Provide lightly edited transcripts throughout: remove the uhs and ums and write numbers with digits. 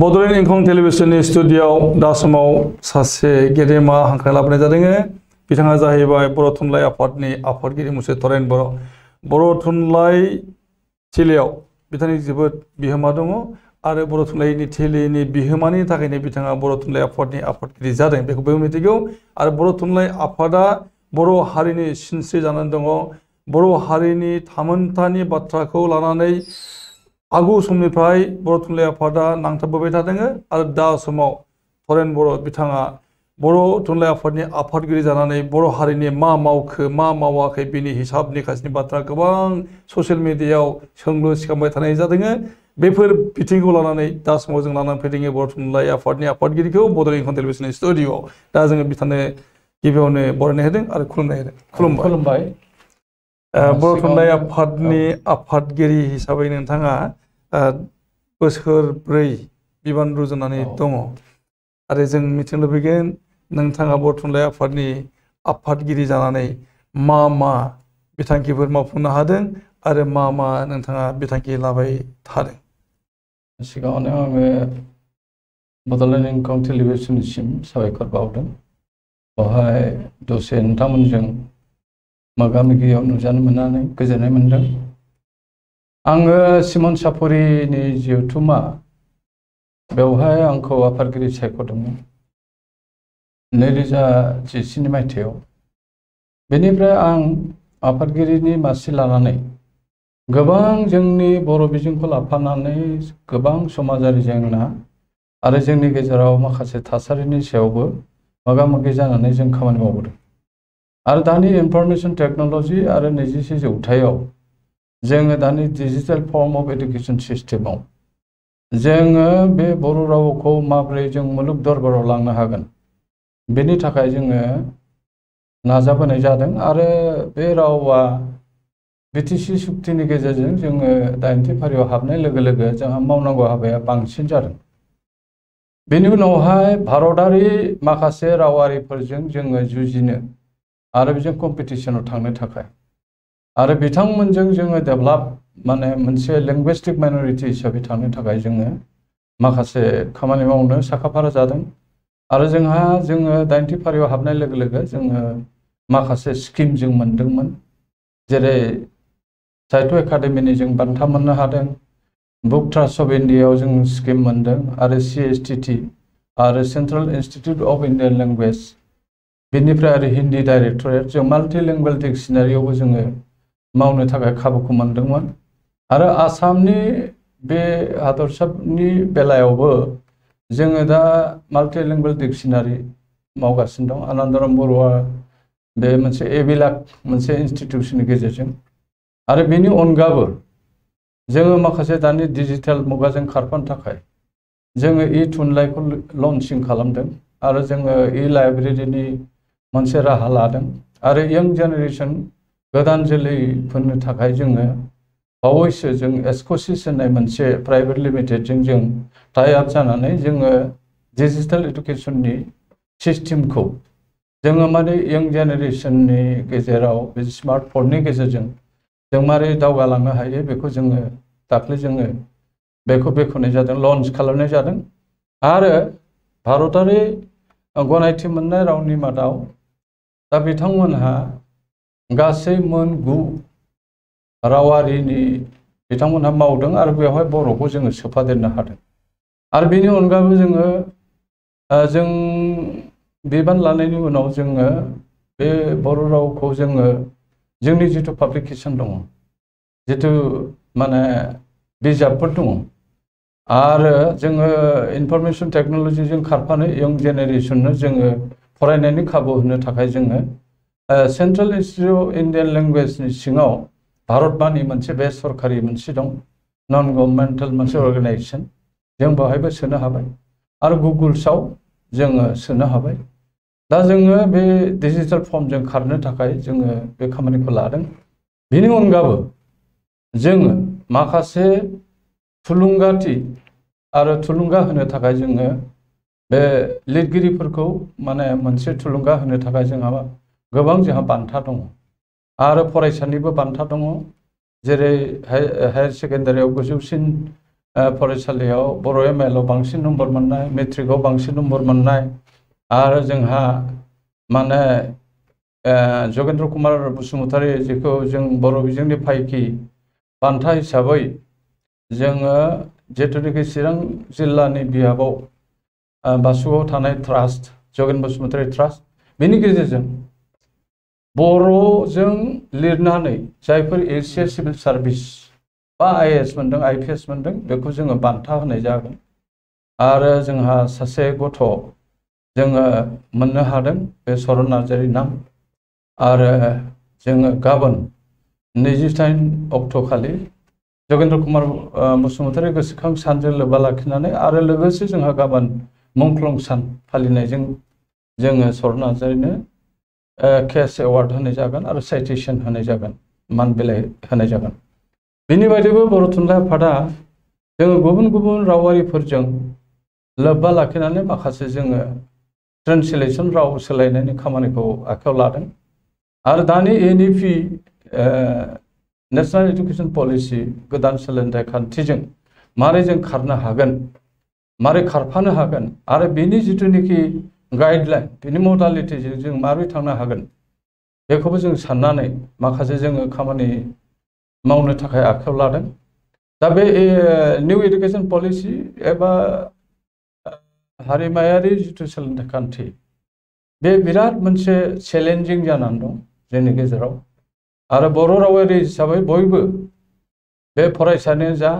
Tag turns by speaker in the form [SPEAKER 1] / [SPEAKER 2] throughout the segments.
[SPEAKER 1] बड'लेण्ड इंखं टेलिभिजननि स्टुडिय'आव दा समाव सासे गेदेमा हांख्राय लाबोनाय जादों। बिथाङा जाहैबाय बर' थुनलाइ आफादनि आफादगिरि मुसे तरेन बर' थुनलाइ थिलियाव बिथांनि जोबोद बिहोमा दङ आरो बर' थुनलाइनि थिलिनि बिहोमानि थाखायनो बिथाङा बर' थुनलाइ आफादनि आफादगिरि जादों बेखौ बयबो मिथिगौ। आरो बर' थुनलाइ आफादा बर' हारिनि सिनस्रि जानानै दङ। बर' हारिनि थामोनथानि बाथ्राखौ लानानै आगु समनिफ्राय बर' थुनलाइ आफादा नांथाबबोबाय थादों आरो दा समाव तरेन बर' बिथाङा बर' थुनलाइ आफादनि आफादगिरि जानानै बर' हारिनि मा मावखो मा मावाखै बिनि हिसाब निकासनि बाथ्रा गोबां ससियेल मिडियायाव सोंलु सिखांबाय थानाय जादों। बेफोर बिथिंखौ लानानै दा समाव जों लानानै फैदों बर' थुनलाइ आफादनि आफादगिरिखौ बड'लेण्ड इंखं टेलिभिजननि स्टुडिय'आव। दा जोङो बिथांनो गिबियावनो बरायनाय होदों आरो खुलुमनाय होदों। खुलुमबाय। बर' थुनलाइ आफादनि आफादगिरि हिसाबै नोंथाङा बोसोरब्रै बिबान रुजुनानै दङ आरो जों मिथिनो लुबैगोन नोंथाङा बर' थुनलाइ आफादनि आफादगिरि जानानै मा मा बिथांखिफोर मावफुंनो हादों आरो मा मा नोंथाङा बिथांखि लाबाय थादों।
[SPEAKER 2] सिगाङावनो आङो बड'लेण्ड इंखं टेलिभिजनसिम साबायखर बावदों। बेवहाय दसे नोंथांमोनजों मोगा मोगियाव नुजानो मोननानै गोजोननाय मोनदों। आङो सिमन साफरिनि जथुम्मा बेवहाय आंखौ आफादगिरि सायख'दोंमोन 2017 मायथाइयाव। बेनिफ्राय आं आफादगिरिनि मासि लानानै गोबां जोंनि बर' बिजोंखौ लाफानानै गोबां समाजारि जेंना आरो जोंनि गेजेराव माखासे थासारिनि सायावबो मोगा मोगि जानानै जों खामानि मावबोदों। आरो दानि इनफरमेशन टेक्न'लजि आरो 21 जौथाइयाव जोङो दानि डिजिटेल फर्म अफ एडुकेशन सिस्टेमाव जोङो बे बर' रावखौ माबोरै जों मुलुग दरबाराव लांनो हागोन बेनि थाखाय जोङो नाजाबोनाय जादों। आरो बे रावा बिटिसि सुक्तिनि गेजेरजों जोङो 8थि फारियाव हाबनाय लोगो लोगो जोंहा मावनांगौ हाबाया बांसिन जादों। बेनि उनावहाय भारतारि माखासे रावारिफोरजों जोङो जुजिनो आरो बेजों कम्पिटिसनाव थांनो थाखाय आरो बिथांमोनजों जोङो डेभेलप मोनसे लेंगुइस्टिक माइनरिटि हिसाबै थांनो थाखाय जोङो माखासे खामानि मावनो साखाफारा जादों। आरो जोङो 8थि फारियाव हाबनाय लोगो लोगो जोङो माखासे स्किम जों मोनदोंमोन। जेरै साहित्य एकाडेमिनि जों बान्था मोननो हादों, बुक ट्रास्ट अफ इन्डियायाव जों स्किम मोनदों आरो CSTT आरो central institute of Indian language बेनिफ्राय आरो हिन्दी डाइरेक्टरेट जों माल्टिलिंगुवेल डिक्शनारियावबो जोङो मावनो थाखाय खाबुखौ मोनदोंमोन। आरो आसामनि बे हादरसानि बेलायावबो जोङो दा माल्टिलिंगुवेल डिक्शनारि मावगासिनो दं। आनन्दराम बरुवा बे मोनसे एबिलाक मोनसे इन्स्टिटिउसननि गेजेरजों। आरो बेनि अनगाबो जोङो माखासे दानि डिजिटेल मुगाजों खारफानो थाखाय जोङो थुनलाइखौ लन्चिं खालामदों आरो जोङो लाइब्रेरिनि मोनसे राहा लादों। आरो यंग जेनेरेशन गोदान जोलैफोरनो थाखाय जोङो बावैसो जों एस्क'सिस होननाय मोनसे प्राइभेट लिमिटेडजों जों टाइ आप जानानै जोङो डिजिटेल एडुकेशननि सिस्टेमखौ जोङो यंग जेनेरेशननि गेजेराव बे स्मार्टफननि गेजेरजों जों मारै दावगालांनो हायो बेखौ जोङो दाख्लै जोङो बेखौ बेखेवनाय जादों, लन्च खालामनाय जादों। आरो भारतारि गनायथि मोननाय रावनि मादाव दा बिथांमोनहा गासै मोन 9 रावारिनि बिथांमोनहा मावदों आरो बेवहाय बर'खौ जोङो सोफादेरनो हादों। आरो बेनि अनगायैबो जों बिबान लानायनि उनाव जोङो बे बर' रावखौ जोङो जोंनि जिथु पाब्लिकेशन दङ, जिथु बिजाबफोर दङ आरो जोङो इनफरमेशन टेक्न'लजिजों खारफानो यंग जेनेरेशननो जोङो फरायनायनि खाबु होनो थाखाय जोङो सेन्ट्रेल इन्स्टिटिउट अफ इन्डियान लेंगुवेजनि सिङाव भारतबाणी मोनसे बे सरकारि मोनसे दं, नन गभर्नमेन्टेल मोनसे अर्गेनाइजेशन, जों बेवहायबो सोनो हाबाय आरो गुगल्सआव जोङो सोनो हाबाय। दा जोङो बे डिजिटेल फर्मजों खारनो थाखाय जोङो बे खामानिखौ लादों। बेनि अनगाबो जोङो माखासे थुलुंगाथि आरो थुलुंगा होनो थाखाय जोङो बे लिरगिरिफोरखौ मोनसे थुलुंगा होनो थाखाय जोंहा बान्था दङ आरो फरायसानिबो बान्था दङ। जेरै हायार सेकेन्डारियाव गोजौसिन फरायसालियाव बर' एम.आइ.एल आव बांसिन नम्बर मोननाय, मेट्रिकआव बांसिन नम्बर मोननाय, आरो जोंहा माने जगेन्द्र कुमार बसुमतारी जेखौ जों बर' बिजोंनि फायखि बान्था हिसाबै जोङो जिहेतुनाखि चिरां जिल्लानि बियाबाव बासुगाव थानाय ट्रास्ट जगेन्द्र बसुमतारी ट्रास्ट बेनि गेजेरजों बर'जों लिरनानै जायफोर एसिया सिभिल सार्भिस बा आइएएस मोनदों आइपिएस मोनदों बेखौ जोङो बान्था होनाय जागोन। आरो जोंहा सासे गथ' जोङो मोननो हादों बे सरन नार्जारि नाम। आरो जोङो गाबोन 28 अक्ट' खालि जगेन्द्र कुमार बसुमतारी गोसोखां सानजों लोब्बा लाखिनानै आरो लोगोसे जोंहा गाबोन मुंख्लं सान फालिनायजों जोङो सरन नार्जारिनो केस एवार्ड होनाय जागोन आरो साइटेसन होनाय जागोन, मान बिलाइ होनाय जागोन। बेनि बायदिबो बर' थुनलाइ आफादा जोङो गुबुन गुबुन रावारिफोरजों लोब्बा लाखिनानै माखासे जोङो ट्रेन्सलेसन राव सोलायनायनि खामानिखौ आखायाव लादों। आरो दानि एनइपि नेशनेल एडुकेशन पलिसि गोदान सोलोंथाइ खान्थिजों मारै जों खारनो हागोन, मारै खारफानो हागोन, आरो बेनि जिथुनिखि गाइडलाइन बेनि मडालिटिजों जों मारै थांनो हागोन बेखौबो जों साननानै माखासे जोङो खामानि मावनो थाखाय आखायाव लादों। दा बे निउ एडुकेशन पलिसि एबा हारिमायारि जिथु सोलोंथाइ खान्थि बे बिराद मोनसे चेलेन्जिं जानानै दं जोंनि गेजेराव। आरो बर' रावारि हिसाबै बयबो बे फरायसायानो जा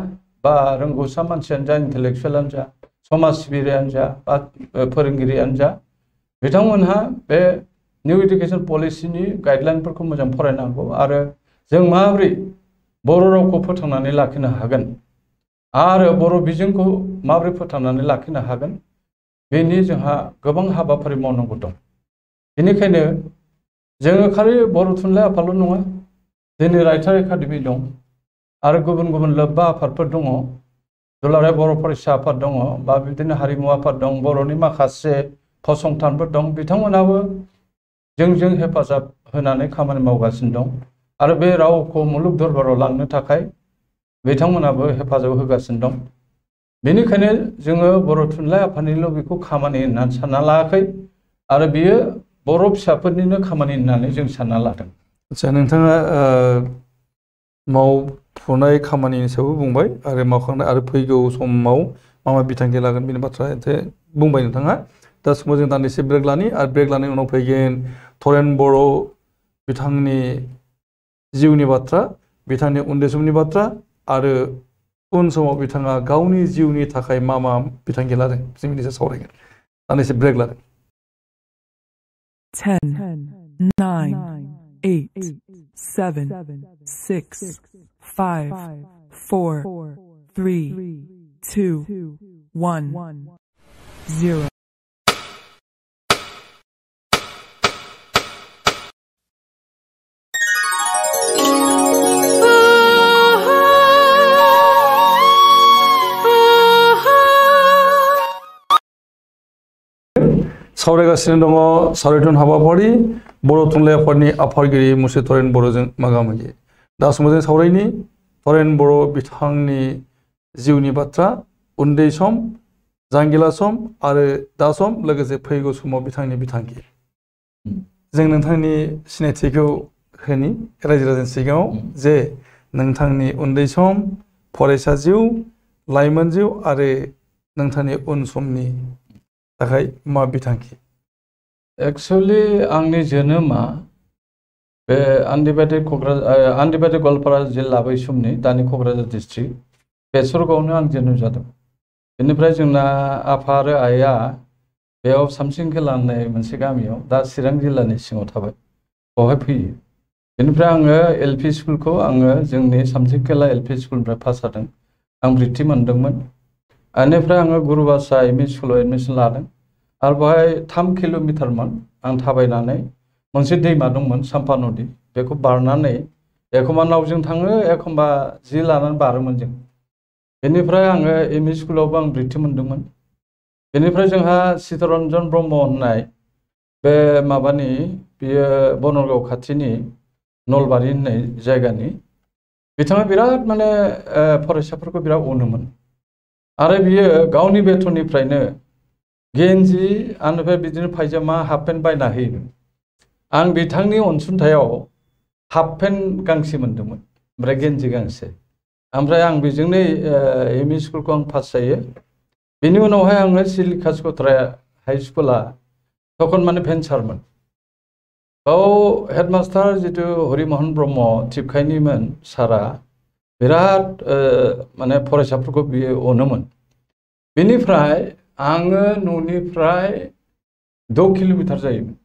[SPEAKER 2] बा रोंगौसा मानसियानो जा, इन्टेलेक्सुयेलानो जा, समाज सिबियारियानो जा बा फोरोंगिरियानो जा, बिथांमोनहा बे निउ एडुकेशन पलिसिनि गाइडलाइनफोरखौ मोजां फरायनांगौ आरो जों माबोरै बर' रावखौ फोथांनानै लाखिनो हागोन आरो बर' बिजोंखौ माबोरै फोथांनानै लाखिनो हागोन बेनि जोंहा गोबां हाबाफारि मावनांगौ दं। बेनिखायनो जोङो खालि बर' थुनलाइ आफादल' नङा, दिनै राइटार एकाडेमि दं आरो गुबुन गुबुन लोब्बा आफादफोर दङ, दुलाराय बर' फरायसा आफाद दङ, बा बिदिनो हारिमु आफाद दं, बर'नि माखासे फसंथानफोर दं, बिथांमोनाबो जोंजों हेफाजाब होनानै खामानि मावगासिनो दं। आरो बे रावखौ मुलुग दरबाराव लांनो थाखाय बिथांमोनाबो हेफाजाब होगासिनो दं। बेनिखायनो जोङो बर' थुनलाइ आफादनिल' बेखौ खामानि होननानै सानना लायाखै आरो बियो बर' फिसाफोरनिनो खामानि होननानै जों सानना लादों।
[SPEAKER 1] आदसा, नोंथाङा मावफुनाय खामानिनि सायावबो बुंबाय आरो मावखांनाय आरो फैगौ समाव मा मा बिथांखि लागोन बेनि बाथ्रा एसे बुंबाय नोंथाङा। दा समाव जों दान्दिसे ब्रेक लानि आरो ब्रेक लानायनि उनाव फैगोन थरेन बर' बिथांनि जिउनि बाथ्रा, बिथांनि उन्दै समनि बाथ्रा आरो उन समाव बिथाङा गावनि जिउनि थाखाय मा मा बिथांखि लादों जों बिनि सायाव सावरायगोन। दान्दिसे ब्रेक लादों।
[SPEAKER 3] 10, 9, 8, 7, 6, 5, 4, 3, 2, 1, 0.
[SPEAKER 1] सावरायगासिनो दङ सावरायथुन हाबाफारि बर' थुनलाइ आफादनि आफादगिरि मुसे थरेन बर'जों मोगा-मोगि। दा समाव जों सावरायनि थरेन बर' बिथांनि जिउनि बाथ्रा, उन्दै सम, जांगिला सम आरो दा सम, लोगोसे फैगौ समाव बिथांनि बिथांखि। जों नोंथांनि सिनायथिखौ होनि रायजो राजानि सिगाङाव जे नोंथांनि उन्दै सम, फरायसा जिउ, लाइमोन जिउ आरो नोंथांनि उन समनि थाखाय मा बिथांखि?
[SPEAKER 2] एक्चुअली आंनि जोनोमा बे आन्दिबादि गवालपारा जिल्ला बै समनि दानि क'क्राझार डिस्ट्रिक्ट बेसरगावआवनो आं जोनोम जादों। बेनिफ्राय जोंना आफा आरो आइया बेयाव सामसिंखेला होननाय मोनसे गामियाव दा चिरां जिल्लानि सिङाव थाबाय, बेवहाय फैयो। बेनिफ्राय आङो एलपि स्कुलखौ आङो जोंनि सामसिंखेला एलपि स्कुलनिफ्राय पास जादों। आं बृत्ति मोनदोंमोन। बेनिफ्राय आङो गुरुबासा एमइ स्कुलाव एडमिसन लादों आरो बेवहाय 3 किल'मिटारमोन आं थाबायनानै मोनसे दैमा दंमोन साम्फा नदि, बेखौ बारनानै एखमबा नावजों थाङो एखमबा जि लानानै बारोमोन जों। बेनिफ्राय आङो एमइ स्कुलावबो आं बृत्ति मोनदोंमोन। बेनिफ्राय जोंहा चित्तरन्जन ब्रह्म होननाय बे माबानि बियो बनरगाव खाथिनि नलबारि होननाय जायगानि, बिथाङा बिराद माने फरायसाफोरखौ बिराद अनोमोन। आरो बियो गावनि बेथननिफ्रायनो गेन्जि आनिफ्राय बिदिनो पायजामा हाफ पेन्ट बायना होयो आं बिथांनि अनसुंथायाव हाफ पेन्ट गांसे मोनदोंमोन ओमफ्राय गेन्जि गांसे ओमफ्राय आं बेजोंनो एमइ स्कुलखौ आं पास जायो बेनि उनावहाय आङो सिलिकासकट्रा हाई स्कुला तखन माने भेन्सारमोन बाव हेडमास्टार जितु हरिमोहन ब्रह्म टिपखाइनिमोन सारा बिराद माने फरायसाफोरखौ बियो अनोमोन बेनिफ्राय आङो न'निफ्राय 6 किल'मिटार जायोमोन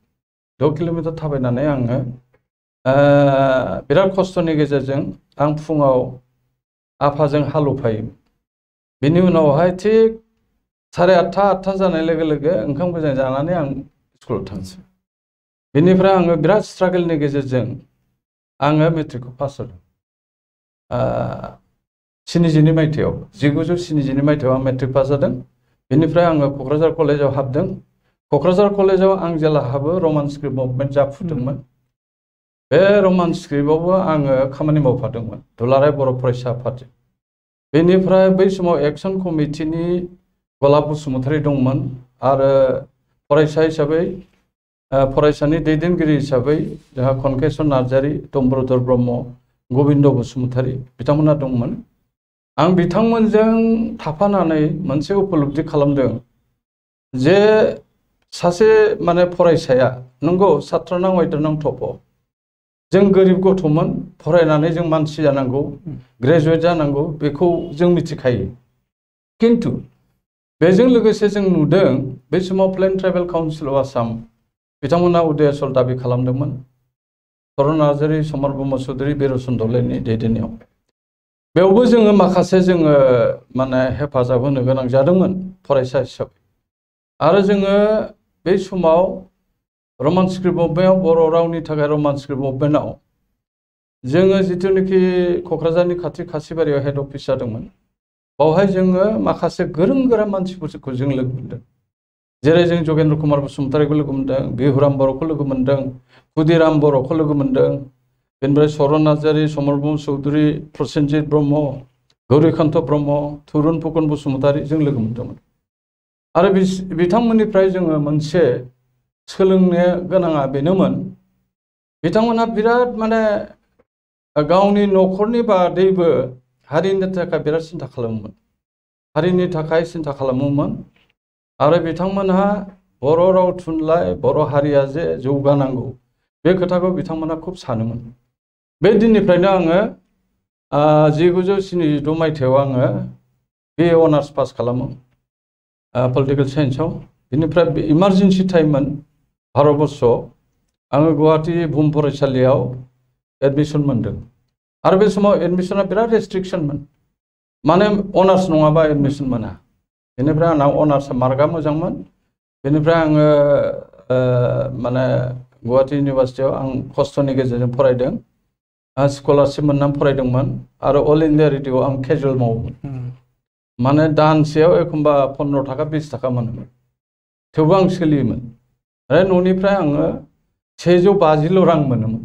[SPEAKER 2] 6 किल'मिटार थाबायनानै आङो बिराद खस्थ'नि गेजेरजों आं फुङाव आफाजों हालौफायोमोन बेनि उनावहाय थिग 8:30 जानाय लोगो लोगो ओंखाम गोजां जानानै आं स्कुलाव थांसै बेनिफ्राय आङो बिराद स्ट्रागलनि गेजेरजों आङो मेट्रिकखौ पास जादों 72 मायथाइयाव 1972 मायथाइयाव आं मेट्रिक पास जादों बेनिफ्राय आङो क'क्राझार कलेजाव हाबदों क'क्राझार कलेजाव आं जेला हाबो रमान स्क्रिप्ट मुभमेन्ट जाफुदोंमोन बे रमान स्क्रिप्टआवबो आङो खामानि मावफादोंमोन दुलाराय बर' फरायसा आफादजों बेनिफ्राय बै समाव एक्सन कमिटिनि गलाब बसुमतारी दंमोन आरो फरायसा हिसाबै फरायसानि दैदेनगिरि हिसाबै जोंहा कनकेश्वर नार्जारी डम्बरुधर ब्रह्म गोविन्द बसुमतारी बिथांमोना दंमोन आं बिथांमोनजों थाफानानै मोनसे उपलब्धि खालामदों जे सासे माने फरायसाया नंगौ सात्रनां वायदानां थप जों गोरिब गथ'मोन फरायनानै जों मानसि जानांगौ ग्रेजुवेट जानांगौ बेखौ जों मिथिखायो किन्तु बेजों लोगोसे जों नुदों बे समाव plain tribal council of Assam बिथांमोना उदयाचल दाबि खालामदोंमोन चरन नार्जारी समर ब्रह्म चौधुरी बिरचन दलेनि दैदेननायाव बेयावबो जोङो माखासे जोङो माने हेफाजाब होनो गोनां जादोंमोन फरायसा हिसाबै आरो जोङो बे समाव रमान स्क्रिप्ट मुभमेन्टआव बर' रावनि थाखाय रमान स्क्रिप्ट मुभमेन्टआव जोङो जिथुनिखि क'क्राझारनि खाथि खासिबारियाव हेड अफिस जादोंमोन बावहाय जोङो माखासे गोरों गोरा मानसिफोरखौ जों लोगो मोनदों जेरै जों जगेन्द्र कुमार बसुमतारीखौ लोगो मोनदों बिहुराम बर'खौ लोगो मोनदों खुदिराम बर'खौ लोगो मोनदों बेनिफ्राय चरन नार्जारी समर ब्रह्म चौधुरी प्रसेनजित ब्रह्म गौरीकान्त ब्रह्म थुरुन फुकन बसुमतारी जों लोगो मोनदोंमोन आरो बिथांमोननिफ्राय जोङो मोनसे सोलोंनो गोनाङा बेनोमोन बिथांमोनहा बिराद माने गावनि न'खरनि बादैबो हारिनि थाखाय बिराद सिन्था खालामोमोन हारिनि थाखाय सिन्था खालामोमोन आरो बिथांमोनहा बर' राव थुनलाइ बर' हारिया जे जौगानांगौ बे खोथाखौ बिथांमोनहा खुब सानोमोन बे दिननिफ्रायनो आङो 1976 मायथाइयाव आङो BA अनार्स पास खालामो पलिटिकेल साइन्सआव बेनिफ्राय इमारजेन्सि टाइममोन भारतबर्षआव आङो गुवाहाटी बुहुम फरायसालियाव एडमिसन मोनदों आरो बे समाव एडमिसना बिराद रेस्ट्रिक्शनमोन माने अनार्स नङाबा एडमिसन मोना बेनिफ्राय आंना अनार्सआ मार्कआ मोजांमोन बेनिफ्राय आङो माने गुवाहाटी इउनिभार्सिटियाव आं खस्थ'नि गेजेरजों फरायदों स्कलारशिप मोननानै फरायदोंमोन आरो अल इन्डिया रेडिअ'आव आं केजुवेल मावोमोन माने दानसेयाव एखमबा 15 थाखा 20 थाखा मोनोमोन थेवबो आं सोलियोमोन आरो न'निफ्राय आङो 150 रां मोनोमोन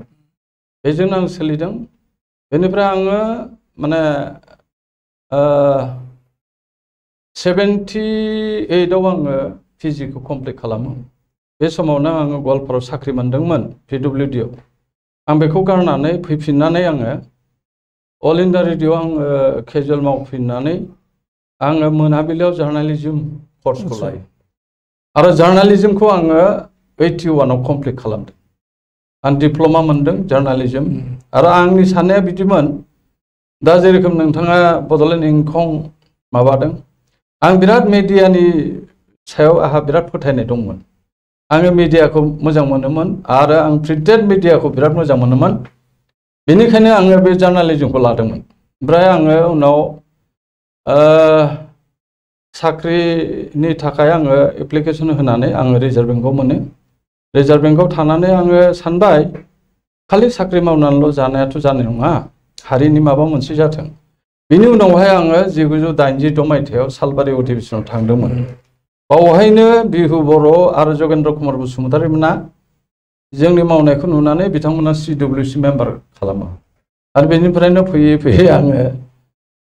[SPEAKER 2] बेजोंनो आं सोलिदों बेनिफ्राय आङो माने 78आव आङो पिजिखौ कमप्लिट खालामो बे समावनो आङो गवालपारायाव साख्रि मोनदोंमोन PWDआव आं बेखौ गारनानै फैफिननानै आङो अल इन्डिया रेडिअ'आव आङो केजुवेल मावफिननानै आङो मोनाबिलियाव जार्नालिज्म कर्सखौ लायो आरो जार्नालिज्मखौ आङो 81आव कमप्लिट खालामदों आं डिप्ल'मा मोनदों जार्नालिज्म आरो आंनि साननाया बिदिमोन दा जेरोखोम नोंथाङा बड'लेण्ड इंखं माबादों आं बिराद मिडियानि सायाव आहा बिराद फोथायनाय दंमोन आङो मिडियाखौ मोजां मोनोमोन आरो आं प्रिन्टेड मिडियाखौ बिराद मोजां मोनोमोन बेनिखायनो आङो बे जार्नालिज्मखौ लादोंमोन ओमफ्राय आङो उनाव साख्रिनि थाखाय आङो एप्लिकेसन होनानै आङो रिजार्भ बेंकआव मोनो रिजार्भ बेंकआव थानानै आङो सानबाय खालि साख्रि मावनानैल' जानायाथ' जानाय नङा हारिनि माबा मोनसे जाथों बिनि उनावहाय आङो 1986 मायथाइयाव सालबारि अधिवेशनाव थांदोंमोन बावहायनो बिहु बर' आरो जगेन्द्र कुमार बसुमतारी मोना जोंनि मावनायखौ नुनानै बिथांमोना CWC मेम्बार खालामो आरो बेनिफ्रायनो फैयै फैयै आङो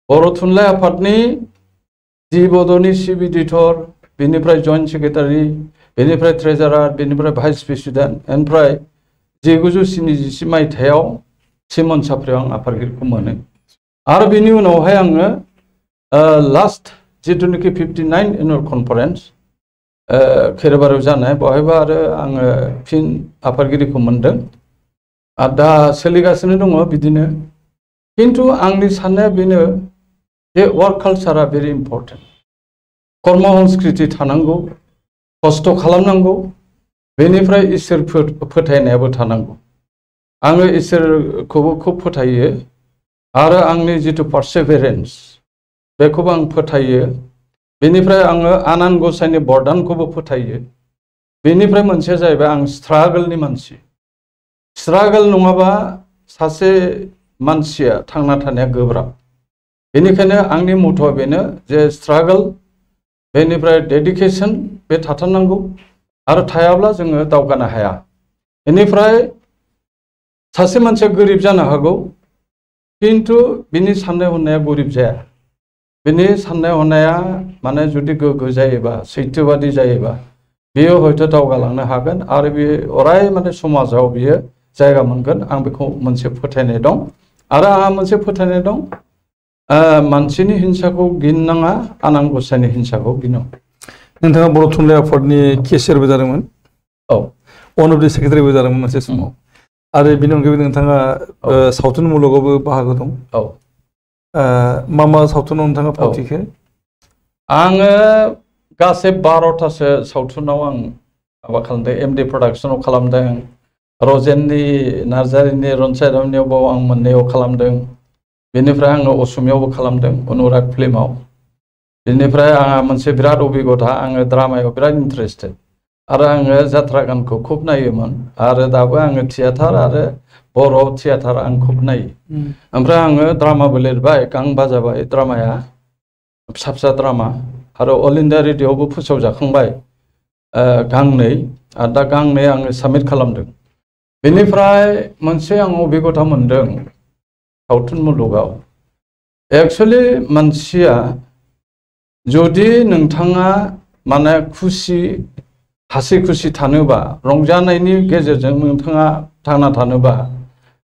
[SPEAKER 2] बर' थुनलाइ आफादनि जि बड'नि चिफ एडिटर, बेनिफ्राय जइन्ट सेक्रेटारि, बेनिफ्राय ट्रेजारार, बेनिफ्राय भाइस प्रेसिडेन्ट, ओमफ्राय 1977 मायथाइयाव सिमन साफ्रियाव आं आफादगिरिखौ मोनो। आरो बेनि उनावहाय आङो लास्ट जिथुनिखि 59 एनुअल कनफारेन्स खेराबारियाव जानाय, बेवहायबो आरो आङो फिन आफादगिरिखौ मोनदों। आरो दा सोलिगासिनो दङ बिदिनो। खिन्थु आंनि साननाया बेनो जे वर्क कालचारा भेरि इम्पर्टेन्ट। कर्म संस्कृति थानांगौ, खस्थ' खालामनांगौ, बेनिफ्राय इसोर फोथायनायाबो थानांगौ। आङो इसोरखौबो खुब फोथायो आरो आंनि जिथु पारसेभेरेन्स बेखौबो आं फोथायो। बेनिफ्राय आङो आनान गसाइनि बरदानखौबो फोथायो। बेनिफ्राय मोनसेया जाहैबाय आं स्ट्रागोलनि मानसि। स्ट्रागोल नङाबा सासे मानसिया थांना थानाया गोब्राब। बेनिखायनो आंनि मथ'आ बेनो जे स्ट्रागोल, बेनिफ्राय डेडिकेसन बे थाथारनांगौ आरो थायाब्ला जोङो दावगानो हाया। बेनिफ्राय सासे मानसिया गोरिब जानो हागौ, खिन्थु बिनि साननाय हनाया गोरिब जाया। बिनि साननाय हनाया माने जुदि गोग्गो जायोबा, सैथोबादि जायोबा, बियो हयथ' दावगालांनो हागोन आरो बियो अराय माने समाजाव बियो जायगा मोनगोन। आं बेखौ मोनसे फोथायनाय दं। आरो आंहा मोनसे फोथायनाय दं, मानसिनि हिंसाखौ गिनाङा, आनान गसाइनि हिंसाखौ गिनांगौ।
[SPEAKER 1] नोंथाङा बर' थुनलाइ आफादनि केसियारबो जादोंमोन,
[SPEAKER 2] औ,
[SPEAKER 1] वान अफ दि सेक्रेटारिबो जादोंमोन मोनसे समाव, आरो बेनि अनगायैबो नोंथाङा सावथुन मुलुगावबो बाहागो दं।
[SPEAKER 2] औ,
[SPEAKER 1] मा सावथुनाव नोंथाङा फावथिखो?
[SPEAKER 2] आङो गासै 12थासो सावथुनाव आं माबा खालामदों। एमडि प्रडाक्सनाव खालामदों, रजेननि नार्जारिनि रनसायरामनियावबो आं मोननैयाव खालामदों। बेनिफ्राय आङो असमियावबो खालामदों अनुराग फिल्माव। बेनिफ्राय आंहा मोनसे बिराद अभिगथा, आङो ड्रामायाव बिराद इन्टारेस्टेड आरो आङो जात्रा गानखौ खुब नायोमोन आरो दाबो आङो थियेटार आरो बर' थियेटार आं खुब नायो। ओमफ्राय आङो ड्रामाबो लिरबाय, गांबा जाबाय ड्रामाया, फिसा फिसा ड्रामा, आरो अल इन्डिया रेडिअ'आवबो फोसावजाखांबाय गांनै, आरो दा गांनै आङो साबमिट खालामदों। बेनिफ्राय मोनसे आं अभिगथा मोनदों सावथुन मुलुगाव। एक्सुवेलि मानसिया जुदि नोंथाङा माने खुसि हासि खुसि थानोबा, रंजानायनि गेजेरजों नोंथाङा थांना थानोबा,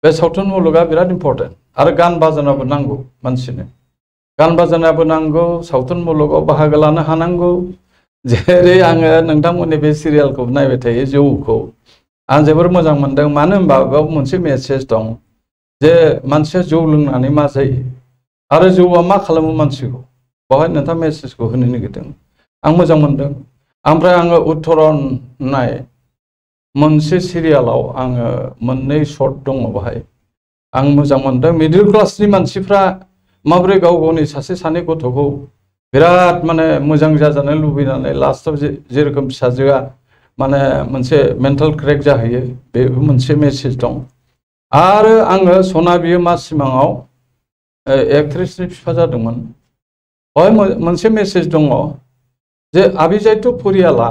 [SPEAKER 2] बे सावथुन मुलुगा बिराद इम्पर्टेन्ट। आरो गान बाजानाबो नांगौ मानसिनो, गान बाजानाबो नांगौ, सावथुन मुलुगाव बाहागो लानो हानांगौ। जेरै आङो नोंथांमोननि बे सिरियालखौ नायबाय थायो, जौखौ आं जोबोर मोजां मोनदों। मानो होनबा बेयाव मोनसे मेसेज दं जे मानसिया जौ लोंनानै मा जायो आरो जौआ मा खालामो मानसिखौ, बेवहाय नोंथाङा मेसेजखौ होनो नागिरदों। आं मोजां मोनदों। ओमफ्राय आङो उत्तरन नाय मोनसे सिरियालाव आङो मोननै सर्ट दङ, बेवहाय आं मोजां मोनदों। मिडिल क्लासनि मानसिफ्रा माबोरै गाव गावनि सासे सानै गथ'खौ बिराद माने मोजां जाजानो लुबैनानै लास्टआव जेरोखोम फिसाजोआ माने मोनसे मेन्टेल क्रेक जाहैयो, बेबो मोनसे मेसेज दं। आरो आङो सना बियो मा सिमाङाव एक्ट्रेसनि बिफा जादोंमोन। बेवहाय मोनसे मेसेज दङ जे आबिजायथ' परियाला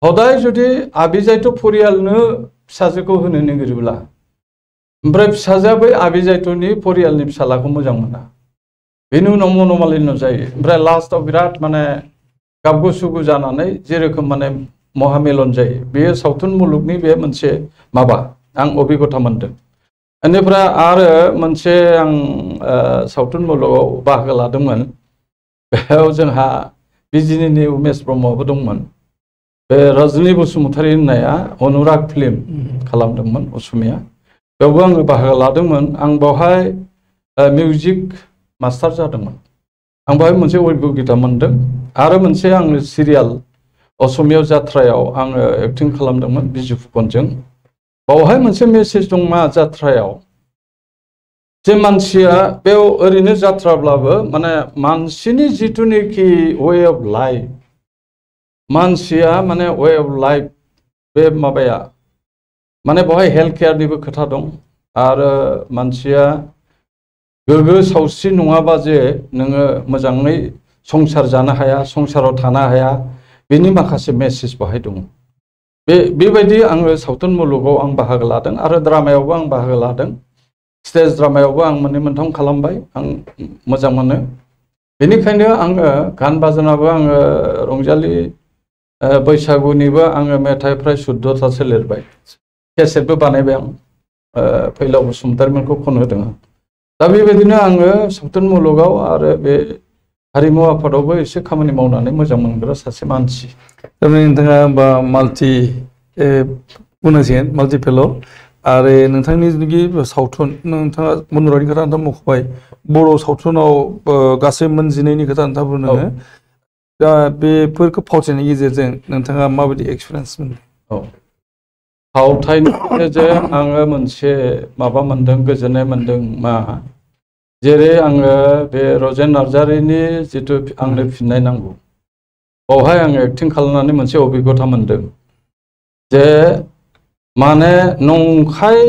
[SPEAKER 2] हदाय जुदि आबिजायथ' परियालनो फिसाजोखौ होनो नागिरोब्ला, ओमफ्राय फिसाजोआ बै आबिजायथ'नि परियालनि फिसालाखौ मोजां मोना, बेनि उनाव मन'मालिन्य जायो। ओमफ्राय लास्टआव बिराद माने गाबगु सुगु जानानै जेरोखोम माने महामिलन जायो। बेयो सावथुन मुलुगनि बे मोनसे माबा आं अभिगथा मोनदों। बेनिफ्राय आरो मोनसे आं सावथुन मुलुगाव बाहागो लादोंमोन। बेयाव जोंहा बिजिनिनि उमेश ब्रह्मबो दंमोन। बे रजनी बसुमतारी होननाया अनुराग फिल्म खालामदोंमोन असमिया, बेयावबो आङो बाहागो लादोंमोन। आं बेवहाय मिउजिक मास्टार जादोंमोन। आं बेवहाय मोनसे अभिगथा मोनदों। आरो मोनसे आङो सिरियाल असमियाव जात्रायाव आङो एक्टिं खालामदोंमोन बिजु फुकनजों। बावहाय मोनसे मेसेज दं मा जात्रायाव, जे मानसिया बेयाव ओरैनो जात्राब्लाबो माने मानसिनि जिथुनिखि वे अफ लाइफ, मानसिया माने वे अफ लाइफ बे माबाया माने बेवहाय हेल्थ केयारनिबो खोथा दं। आरो मानसिया गोग्गो सावस्रि नङाबा जे नोङो मोजाङै संसार जानो हाया, संसाराव थानो हाया, बेनि माखासे मेसेज बाहाय दङ। बेबायदि आङो सावथुन मुलुगाव आं बाहागो लादों आरो ड्रामायावबो आं बाहागो लादों। स्टेज ड्रामायावबो आं मोननै मोनथाम खालामबाय, आं मोजां मोनो। बेनिखायनो आङो गान बाजनाबो आङो रंजालि बैसागुनिबो आङो मेथाइ फ्राय 14थासो लिरबाय केसेटबो बानायबाय आं फैलाव बसुमतारीमोनखौ खनहोदों आं दा बेबायदिनो आङो सावथुन मुलुगाव आरो बे हारिमु आफादावबो एसे खामानि मावनानै मोजां मोनग्रा सासे मानसि
[SPEAKER 1] थारमाने नोंथाङा होमबा माल्टि बुंनांसिगोन माल्टि फेल' आरो नोंथांनि जिथुखि सावथुन नोंथाङा मन'रायनि खोथा नोंथाङा मख'बाय बर' सावथुनाव गासै मोन 12नि खोथा नोंथाङा बुंदों दा बेफोरखौ फावथिनायनि गेजेरजों नोंथाङा माबायदि एक्सपिरियेन्स मोनदों
[SPEAKER 2] फावथायनि गेजेरजों आङो मोनसे माबा मोनदों गोजोननाय मोनदों मा जेरै आङो बे रजेन नार्जारिनि जिथु आंनो फिननाय नांगौ बावहाय आङो एक्टिं खालामनानै मोनसे अभिगथा मोनदों जे माने नंखाय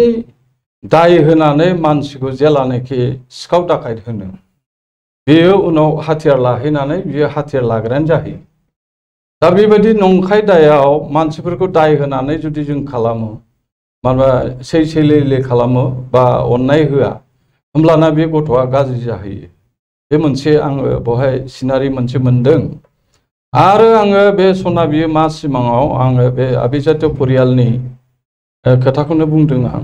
[SPEAKER 2] दाय होनानै मानसिखौ जेलानाखि सिखाव दाखायत होनो बेयो उनाव हाथियार लाहैनानै बियो हाथियार लाग्रायानो जाहैयो दा बेबायदि नंखाय दायाव मानसिफोरखौ दाय होनानै जुदि जों खालामो माबा सैले खालामो बा अननाय होआ होमब्लाना बे गथ'आ गाज्रि जाहैयो बे मोनसे आङो बहाय सिनारि मोनसे मोनदों आरो आङो बे सना बियो मा सिमाङाव आङो बे आभिजात्य परियालनि खोथाखौनो बुंदों आं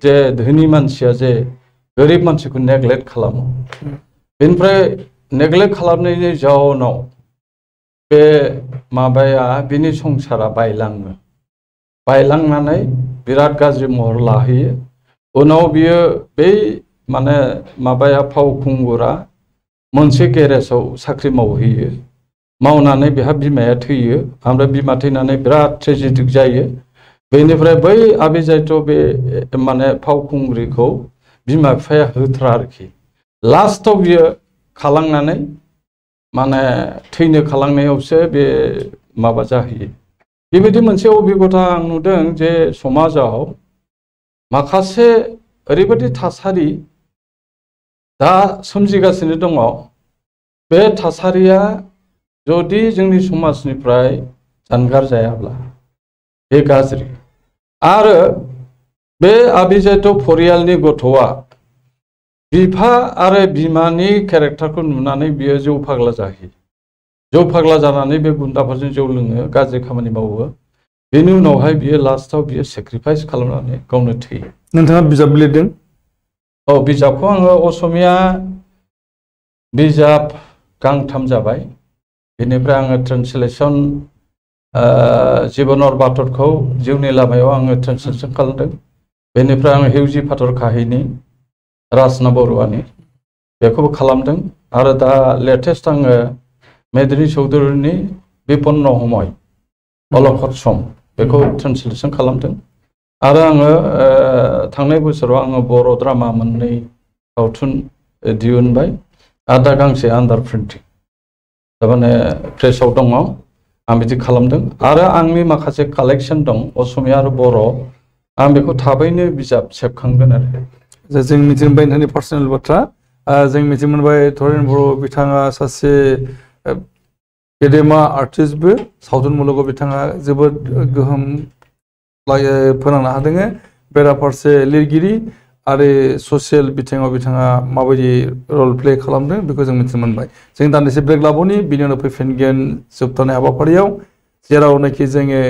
[SPEAKER 2] जे धोनि मानसिया जे गोरिब मानसिखौ नेग्लेक्ट खालामो बेनिफ्राय नेग्लेक्ट खालामनायनि जाउनाव बे माबाया बिनि संसारा बायलांनानै बिराद गाज्रि महर लाहैयो उनाव बियो बै माने माबाया फावखुंगुरा मोनसे गेरेजाव साख्रि मावहैयो मावनानै बेहा बिमाया थैयो ओमफ्राय बिमा थैनानै बिराद ट्रेजेडिक जायो बेनिफ्राय बै आभिजात्य बे माने फावखुंग्रिखौ बिमा बिफाया होथ्रा आरोखि लास्टआव बियो खालांनानै माने थैनो खालांनायावसो बे माबा जाहैयो बेबायदि मोनसे अभिगथा आं नुदों जे समाजाव माखासे ओरैबायदि थासारि दा सोमजिगासिनो दङ बे थासारिया जुदि जोंनि समाजनिफ्राय जानगार जायाब्ला बे गाज्रि आरो बे आभिजात्य परियालनि गथ'आ बिफा आरो बिमानि केरेक्टारखौ नुनानै बियो जौ फाग्ला जाहैयो जौ फाग्ला जानानै बे गुन्दाफोरजों जौ लोङो गाज्रि खामानि मावो बेनि उनावहाय बियो लास्टआव बियो सेक्रिफाइस खालामनानै गावनो थैयो
[SPEAKER 1] नोंथाङा बिजाब लिरदों
[SPEAKER 2] बिजाबखौ आङो असमिया बिजाब गांथाम जाबाय बेनिफ्राय आङो ट्रेन्सलेसन जिबनर बाटरखौ जिउनि लामायाव आङो ट्रेन्सलेसन खालामदों बेनिफ्राय आङो हिउजि फातर काहिनी राजना बरुवानि बेखौबो खालामदों आरो दा लेटेस्ट आङो मेदिनी चौधुरीनि बिपन्न हमय अलखद सम बेखौ ट्रेन्सलेसन खालामदों आरो आङो थांनाय बोसोराव आङो बर' ड्रामा मोननै सावथुन दिहुनबाय आरो दा गांसे आन्डार प्रिन्टिं थारमाने प्रेसआव दङ आं बिदि खालामदों आरो आंनि माखासे कालेक्सन दं असमिया आरो बर' आं बेखौ थाबैनो बिजाब सेबखांगोन आरो
[SPEAKER 1] जों मिथिनो मोनबाय नोंथांनि पार्सनेल बाथ्रा जों मिथिनो मोनबाय थरेन बर' बिथाङा सासे गेदेमा आर्टिस्टबो सावथुन मुलुगाव बिथाङा जोबोद गोहोम फोनांनो हादों बेराफारसे लिरगिरि आरो ससियेल बिथिङाव बिथाङा माबायदि रल प्ले खालामदों बेखौ जों मिथिनो मोनबाय जों दान्दिसे ब्रेक लाबावनि बिनि उनाव फैफिनगोन जोबथानाय हाबाफारियाव जेरावनाखि जोङो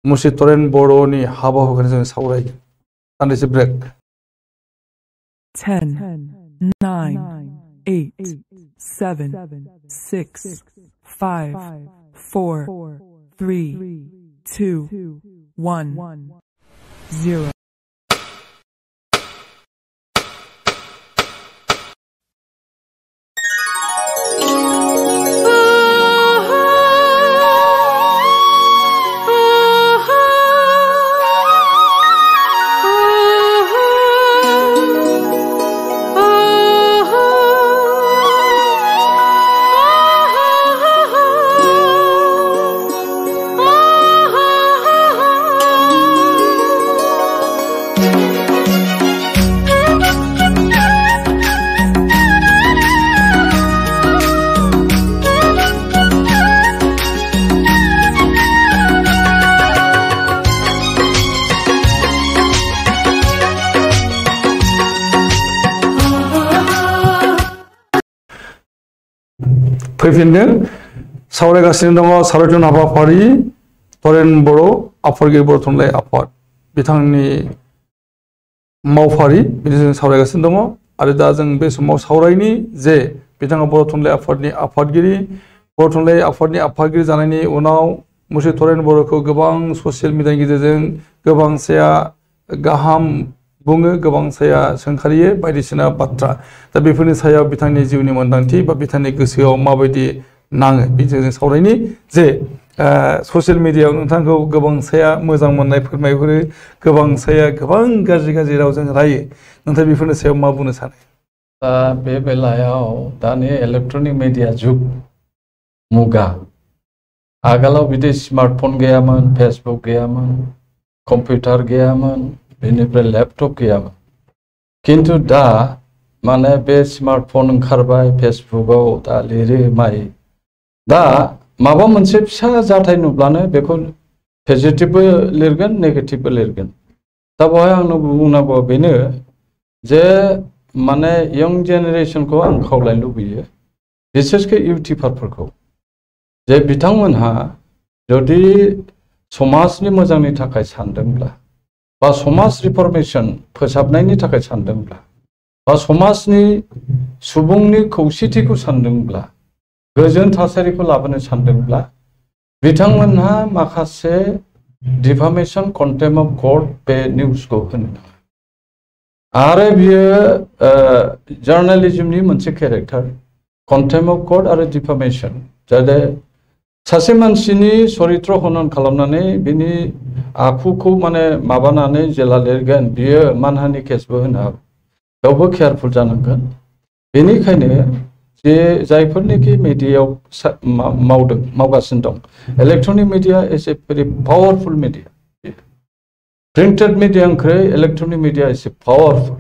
[SPEAKER 1] मुंशी तरेन बर'नि हाबा हुखानि जों सावरायगोन दान्दिसे ब्रेक
[SPEAKER 3] 10, 9, 8, 7, 6, 5, 4, 3, 2, 1, 0.
[SPEAKER 1] फैफिनदों सावरायगासिनो दङ सावरायथुन हाबाफारि तरेन बर' आफादगिरि बर' थुनलाइ आफाद बिथांनि मावफारि बिदिजों सावरायगासिनो दङ आरो दा जों बे समाव सावरायनि जे बिथाङा बर' थुनलाइ आफादनि आफादगिरि बर' थुनलाइ आफादनि आफादगिरि जानायनि उनाव मुसे तरेन बर'खौ गोबां ससियेल मिडियानि गेजेरजों गोबांसाया गाहाम बुङो गोबांसाया सोंखारियो बायदिसिना बाथ्रा दा बेफोरनि सायाव बिथांनि जिउनि मोन्दांथि बा बिथांनि गोसोआव माबायदि नाङो बिजों जों सावरायनि जे ससियेल मिडियायाव नोंथांखौ गोबांसाया मोजां मोननाय फोरमायहरो गोबांसाया गोबां गाज्रि रावजों रायो नोंथाङा बेफोरनि सायाव मा बुंनो सानो
[SPEAKER 2] दा बे बेलायाव दानि इलेक्ट्रनिक मिडिया जुग मुगा आगोलाव बिदि स्मार्टफन गैयामोन फेसबुक गैयामोन कम्पिउटार गैयामोन बेनिफ्राय लैपटप गैयामोन किन्तु दा माने बे स्मार्टफन ओंखारबाय फेसबुकआव दा लिरो मायो दा माबा मोनसे फिसा जाथाय नुब्लानो बेखौ पजिटिभबो लिरगोन नेगेटिभबो लिरगोन दा बेवहाय आंनो बुंनांगौआ बेनो जे माने यंग जेनेरेशनखौ आं खावलायनो लुबैयो बिसेसके इउटिउबारफोरखौ जे बिथांमोनहा जुदि समाजनि मोजांनि थाखाय सानदोंब्ला बा समाज रिफर्मेशन फोसाबनायनि थाखाय सानदोंब्ला बा समाजनि सुबुंनि खौसेथिखौ सानदोंब्ला गोजोन थासारिखौ लाबोनो सानदोंब्ला बिथांमोनहा माखासे डिफामेशन कन्टेम्प अफ गड बे निउसखौ होनो नाङा आरो बियो जार्नालिज्मनि मोनसे केरेक्टार कन्टेम्प अफ गड आरो डिफामेशन जाहाथे सासे मानसिनि चरित्र हनन खालामनानै बिनि आखुखौ माने माबानानै जेला लिरगोन बियो मानहानि केसबो होनो हागौ बेयावबो केयारफुल जानांगोन बेनिखायनो जे जायफोरनिखि मिडियायाव मावगासिनो दं electronic media is a very powerful media printed मिडियानिख्रुइ electronic media is a powerful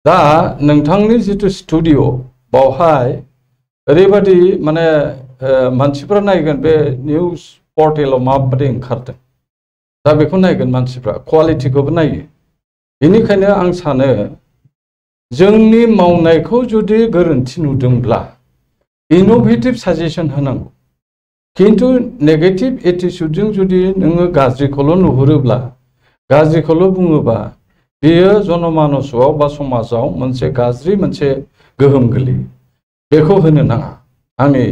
[SPEAKER 2] दा नोंथांनि जितु स्टुडिअ बावहाय ओरैबायदि माने मानसिफ्रा नायगोन बे निउज पर्टेलाव माबायदि ओंखारदों दा बेखौ नायगोन मानसिफ्रा क्वालिटिखौबो नायो बेनिखायनो आं सानो जोंनि मावनायखौ जुदि गोरोन्थि नुदोंब्ला इनोभेटिभ साजेसन होनांगौ किन्तु नेगेटिभ एटिट्युडजों जुदि नोङो गाज्रिखौल' नुहुरोब्ला गाज्रिखौल' बुङोबा बेयो जनमानसआव बा समाजाव मोनसे गाज्रि मोनसे गोहोम गोलैयो बेखौ होनो नाङा आंनि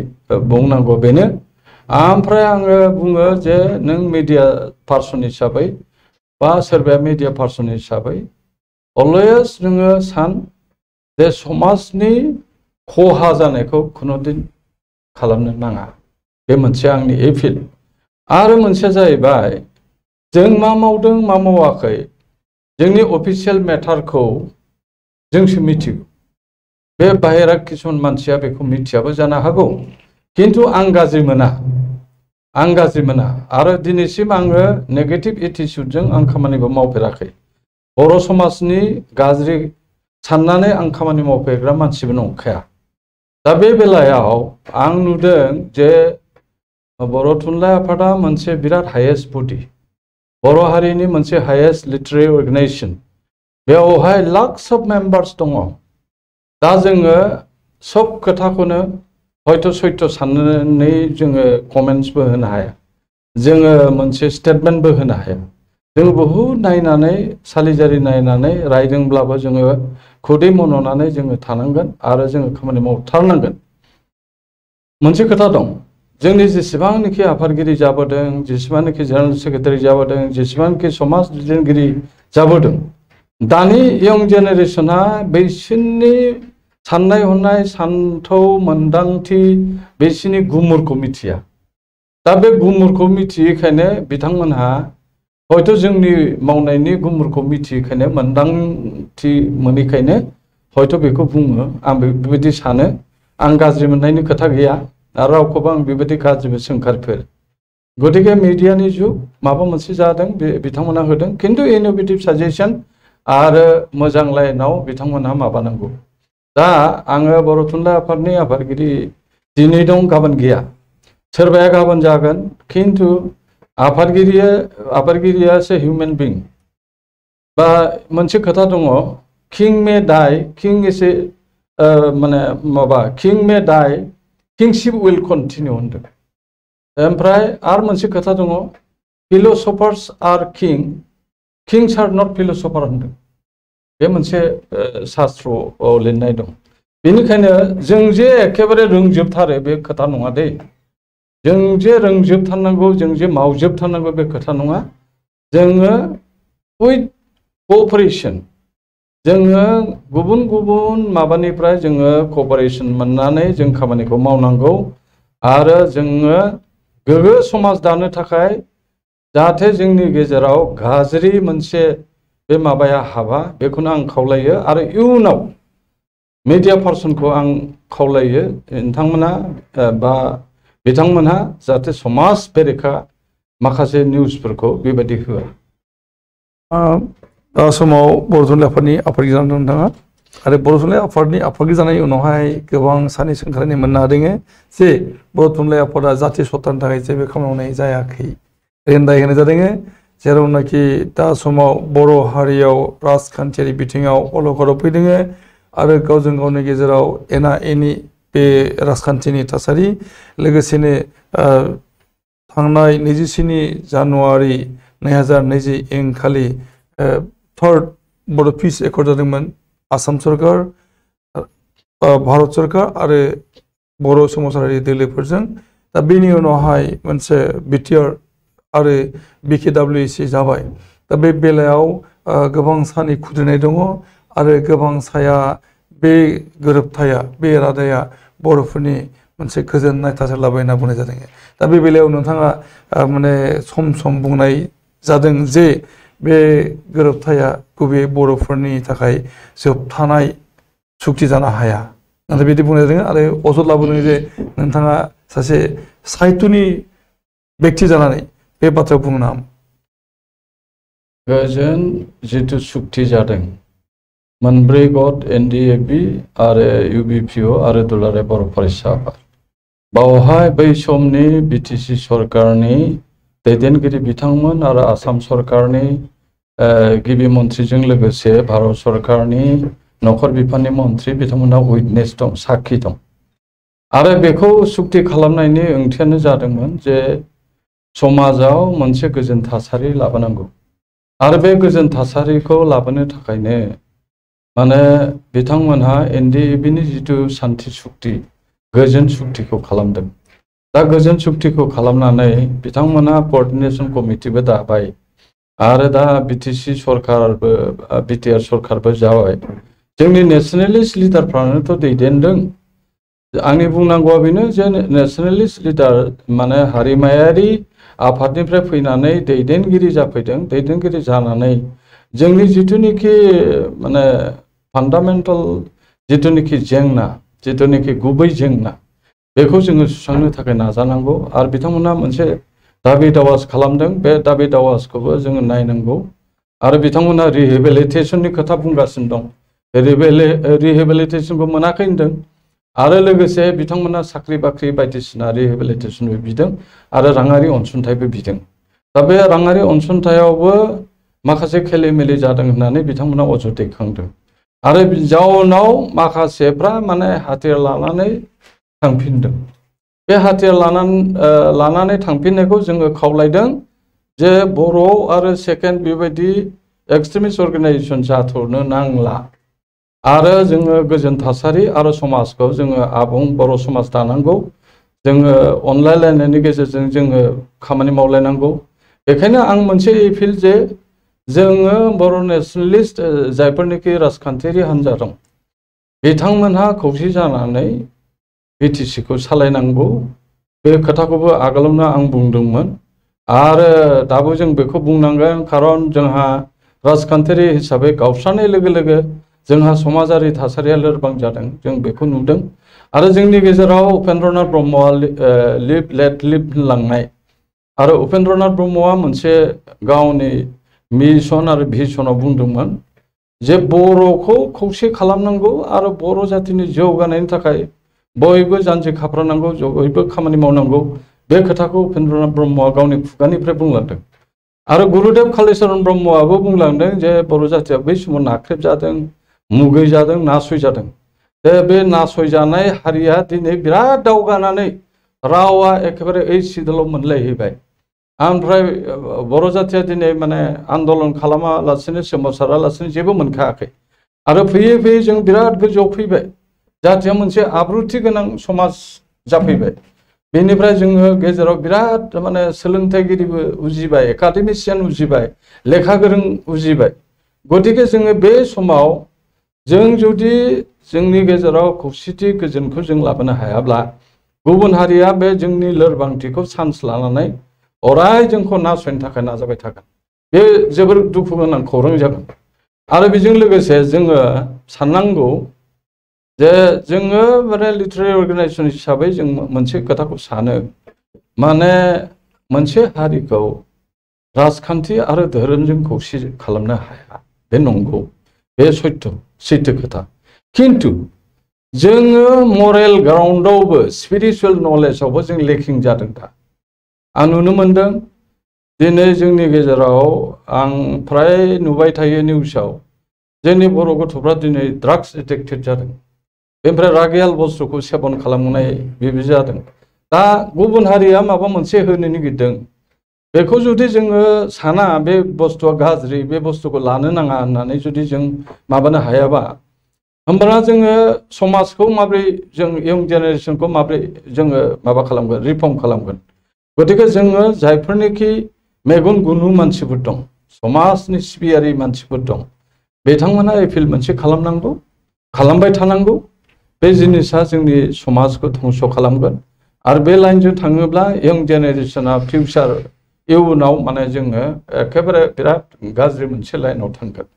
[SPEAKER 2] बुंनांगौ बेनो ओमफ्राय आङो बुङो जे नों मिडिया पार्सन हिसाबै बा सोरबाया मिडिया पार्सन हिसाबै अलवेज नोङो सान जे समाजनि खहा जानायखौ खुनुदिन खालामनो नाङा बे मोनसे आंनि एपिल आरो मोनसेया जाहैबाय जों मा मावदों मा मावाखै जोंनि अफिसियेल मेटारखौ जोंसो मिथिगौ बे बाहेरा किसुमान मानसिया बेखौ मिथियाबो जानो हागौ किन्तु आं गाज्रि मोना आरो दिनैसिम आङो नेगेटिभ एटिट्युडजों आं खामानिबो मावफेराखै बर' समाजनि गाज्रि साननानै आं खामानि मावफेरग्रा मानसिबो नंखाया दा बे बेलायाव आं नुदों जे बर' थुनलाइ आफादा मोनसे बिराद हायेस्ट बडि बर' हारिनि मोनसे हायेस्ट लिटारेरि अर्गेनाइजेशन बेवहाय लाक्स अफ मेम्बार्स दङ दा जोङो सब खोथाखौनो हयथ' सैथो साननानै जोङो कमेन्ट्सबो होनो हाया जोङो मोनसे स्टेटमेन्टबो होनो हाया जों बहुद नायनानै सालिजारि नायनानै रायदोंब्लाबो जोङो खुदै मन'नानै जोङो थानांगोन आरो जोङो खामानि मावथारनांगोन मोनसे खोथा दं जोंनि जेसेबांनाखि आफादगिरि जाबोदों जेसेबांनाखि जेनेरेल सेक्रेटारि जाबोदों जेसेबांनाखि समाज दैदेनगिरि जाबोदों दानि यंग जेनेरेशना बैसोरनि साननाय हनाय सान्थौ मोन्दांथि बिसोरनि गुमुरखौ मिथिया दा बे गुमुरखौ मिथियैखायनो बिथांमोनहा हयथ' जोंनि मावनायनि गुमुरखौ मिथियैखायनो मोन्दांथि मोनैखायनो हयथ' बेखौ बुङो आं बेबायदि सानो आं गाज्रि मोननायनि खोथा गैया आरो रावखौबो आं बेबायदि गाज्रिबो सोंखारफेर गतिके मिडियानि जुग माबा मोनसे जादों बे बिथांमोना होदों किन्तु इनोभेटिभ साजेसन आरो मोजां लाइनाव बिथांमोनहा माबानांगौ दा आङो बर' थुनलाइ आफादनि आफादगिरि दिनै दं गाबोन गैया सोरबाया गाबोन जागोन किन्तु आफादगिरिया इज ए हिउमेन बिं बा मोनसे खोथा दङ किं मे डाइ किं इज ए माने माबा किं मे डाइ किंशिप विल कन्टिनिउ होनदों ओमफ्राय आरो मोनसे खोथा दङ फिलसफार्स आर किंस आर नट फिलसफार होनदों बे मोनसे शास्त्रआव लिरनाय दं बेनिखायनो जों जे एखेबारे रोंजोबथारो बे खोथा नङा दे जों जे रोंजोबथारनांगौ जों जे मावजोबथारनांगौ बे खोथा नङा जोङो उइथ क'अपारेसन जोङो गुबुन गुबुन माबानिफ्राय जोङो क'अपारेसन मोननानै जों खामानिखौ मावनांगौ आरो जोङो गोग्गो समाज दानो थाखाय जाहाथे जोंनि गेजेराव गाज्रि मोनसे बे माबाया हाबा बेखौनो आं खावलायो आरो इयुनाव मीडिया पार्सनखौ आं खावलायो नोंथांमोना बा बिथांमोनहा जाहाथे समाज बेरेखा माखासे निउसफोरखौ बेबायदि होआ
[SPEAKER 1] दा समाव बर' थुनलाइ आफादनि आफादगिरि जानानै दं नोंथाङा आरो बर' थुनलाइ आफादनि आफादगिरि जानायनि उनावहाय गोबां सानै सोंखारिनाय मोननो हादों जे बर' थुनलाइ आफादा जाथि सत्तानि थाखाय जेबो खामानि मावनाय जायाखै दाय होनाय जादों जेरावनाखि दा समाव बर' हारियाव राजखान्थियारि बिथिङाव अलखदाव फैदों आरो गावजों गावनि गेजेराव एना एनि बे राजखान्थिनि थासारि लोगोसेनो थांनाय 27 जानुवारि 2020 इं खालि थर्ड बर' पिस एकर्ड जादोंमोन आसाम सरकार भारत सरकार आरो बर' समाजारि दोलोफोरजों दा बेनि उनावहाय मोनसे बिटिआर आरो BKWC जाबाय दा बे बेलायाव गोबां सानि खुद्रिनाय दङ आरो गोबां साया बे गोरोबथाया बे रादाया बर'फोरनि मोनसे गोजोननाय थासारि लाबोयो होनना बुंनाय जादों दा बे बेलायाव नोंथाङा माने सम बुंनाय जादों जे बे गोरोबथाया गुबैयै बर'फोरनि थाखाय जोबथानाय सुक्ति जानो हाया नाथाय बिदि बुंनाय जादों आरो अजद लाबोदों जे नोंथाङा सासे साहित्यनि व्यक्ति जानानै बे बाथ्राखौ बुंनो नामा
[SPEAKER 2] गोजोन जिथु सुक्ति जादों मोनब्रै गट NDAB आरो UBPO आरो दुलाराय बर' फरायसा आफाद बावहाय बै समनि BTC सरकारनि दैदेनगिरि बिथांमोन आरो आसाम सरकारनि गिबि मन्थ्रिजों लोगोसे भारत सरकारनि नखर बिफाननि मन्थ्रि बिथांमोना उइटनेस दं साखि दं आरो बेखौ सुक्ति खालामनायनि ओंथियानो जादोंमोन जे समाजाव मोनसे गोजोन थासारि लाबोनांगौ आरो बे गोजोन थासारिखौ लाबोनो थाखायनो माने बिथांमोनहा NDABनि जिथु सान्थि सुक्ति गोजोन सुक्तिखौ खालामदों दा गोजोन सुक्तिखौ खालामनानै बिथांमोनहा क'अर्डिनेशन कमिटिबो दाबाय आरो दा BTC सरकारबो BTR सरकारबो जाबाय जोंनि नेशनेलिस्ट लिडारफ्रानोथ' दैदेनदों आंनि बुंनांगौआ बेनो जे नेशनेलिस्ट लिडार माने हारिमायारि आफादनिफ्राय फैनानै दैदेनगिरि जाफैदों दैदेनगिरि जानानै जोंनि जिथुनिखि माने फान्डामेन्टेल जिथुनिखि जेंना जिथुनिखि गुबै जेंना बेखौ जोङो सुस्रांनो थाखाय नाजानांगौ आरो बिथांमोना मोनसे दाबि दावास खालामदों बे दाबि दावासखौबो जोङो नायनांगौ आरो बिथांमोना रिहेबिलिटेशननि खोथा बुंगासिनो दं रिहेबिलिटेशनखौ मोनाखै होनदों आरो लोगोसे बिथांमोना साख्रि बाख्रि बायदिसिना रिहेबिलिटेशनबो बिदों आरो राङारि अनसुंथाइबो बिदों दा बे राङारि अनसुंथायावबो माखासे खेलिमेलि जादों होननानै बिथांमोना अजद दैखांदों आरो जाउनाव माखासेफ्रा माने हाथियार लानानै थांफिनदों बे हाथियार लानानै थांफिननायखौ जोङो खावलायदों जे बर' आरो सेकेन्ड बेबायदि एक्सट्रिमिस्ट अर्गानाइजेसन जाथ'नो नांला आरो जोङो गोजोन थासारि आरो समाजखौ जोङो आबुं बर' समाज दानांगौ जोङो अनलायलायनायनि गेजेरजों जोङो खामानि मावलायनांगौ बेखायनो आं मोनसे एपिल जे जोङो बर' नेशनेलिस्ट जायफोरनिखि राजखान्थियारि हान्जा दं बिथांमोनहा खौसे जानानै BTCखौ सालायनांगौ बे खोथाखौबो आगोलावनो आं बुंदोंमोन आरो दाबो जों बेखौ बुंनांगोन खारन जोंहा राजखान्थियारि हिसाबै गावस्रानाय लोगो लोगो जोंहा समाजारि थासारिया लोरबां जादों जों बेखौ नुदों आरो जोंनि गेजेराव उपेन्द्रनाथ ब्रह्मआ लिभ लेट लिभ होनलांनाय आरो उपेन्द्रनाथ ब्रह्मआ मोनसे गावनि मिशन आरो भिजनाव बुंदोंमोन जे बर'खौ खौसे खालामनांगौ आरो बर' जातिनि जौगानायनि थाखाय बयबो जानजि खाफ्रानांगौ बयबो खामानि मावनांगौ बे खोथाखौ उपेन्द्रनाथ ब्रह्मआ गावनि खुगानिफ्राय बुंलांदों आरो गुरुदेव कालिचरन ब्रह्मआबो बुंलांदों जे बर' जातिया बै समाव नाख्रेबजादों मुगैजादों नासयजादों बे नासयजानाय हारिया दिनै बिराद दावगानानै रावा एखेबारे ओइसिडल' मोनलायहैबाय ओमफ्राय बर' जाथिया दिनै माने आन्दलन खालामालासिनो सोमावसारालासिनो जेबो मोनखायाखै आरो फैयै फैयै जों बिराद गोजौआव फैबाय जाथिया मोनसे आब्रुथि गोनां समाज जाफैबाय बेनिफ्राय जोङो गेजेराव बिराद माने सोलोंथाइगिरिबो उजिबाय एकाडेमिसियान उजिबाय लेखा गोरों उजिबाय गतिके जोङो बे समाव जों जुदि जोंनि गेजेराव खौसेथि गोजोनखौ जों लाबोनो हायाब्ला गुबुन हारिया बे जोंनि लोरबांथिखौ चान्स लानानै अराय जोंखौ नासयनो थाखाय नाजाबाय थागोन बे जोबोर दुखु गोनां खौरां जागोन आरो बेजों लोगोसे जोङो साननांगौ जे जोङो माने लिटारेरि अर्गानाइजेसन हिसाबै जों मोनसे खोथाखौ सानो माने मोनसे हारिखौ राजखान्थि आरो धोरोमजों खौसे खालामनो हाया बे नंगौ बे सैथो खोथा खिन्थु जोङो मरेल ग्राउन्डआवबो स्पिरिचुवेल नलेजावबो जों लेकिं जादों दा आं नुनो मोनदों दिनै जोंनि गेजेराव आं फ्राय नुबाय थायो निउसाव जोंनि बर' गथ'फ्रा दिनै ड्राग्स एडिक्टेड जादों बेनिफ्राय रागियाल बुस्थुखौ सेबन खालामनाय बेबो जादों दा गुबुन हारिया माबा मोनसे होनो नागिरदों बेखौ जुदि जोङो साना बे बुस्थुआ गाज्रि बे बुस्थुखौ लानो नाङा होननानै जुदि जों माबानो हायाबा होमबाना जोङो समाजखौ माब्रै जों इयं जेनेरेसनखौ माब्रै जोङो माबा खालामगोन रिफर्म खालामगोन गतिके जोङो जायफोरनिखि मेगन गुनु मानसिफोर दं समाजनि सिबियारि मानसिफोर दं बिथांमोना एपिल मोनसे खालामनांगौ खालामबाय थानांगौ बे जिनिसा जोंनि समाजखौ धंस खालामगोन आरो बे लाइनजों थाङोब्ला इयं जेनेरेसना फिउचार इयुनाव माने जोङो एखेबारे बिराद गाज्रि मोनसे लाइनाव थांगोन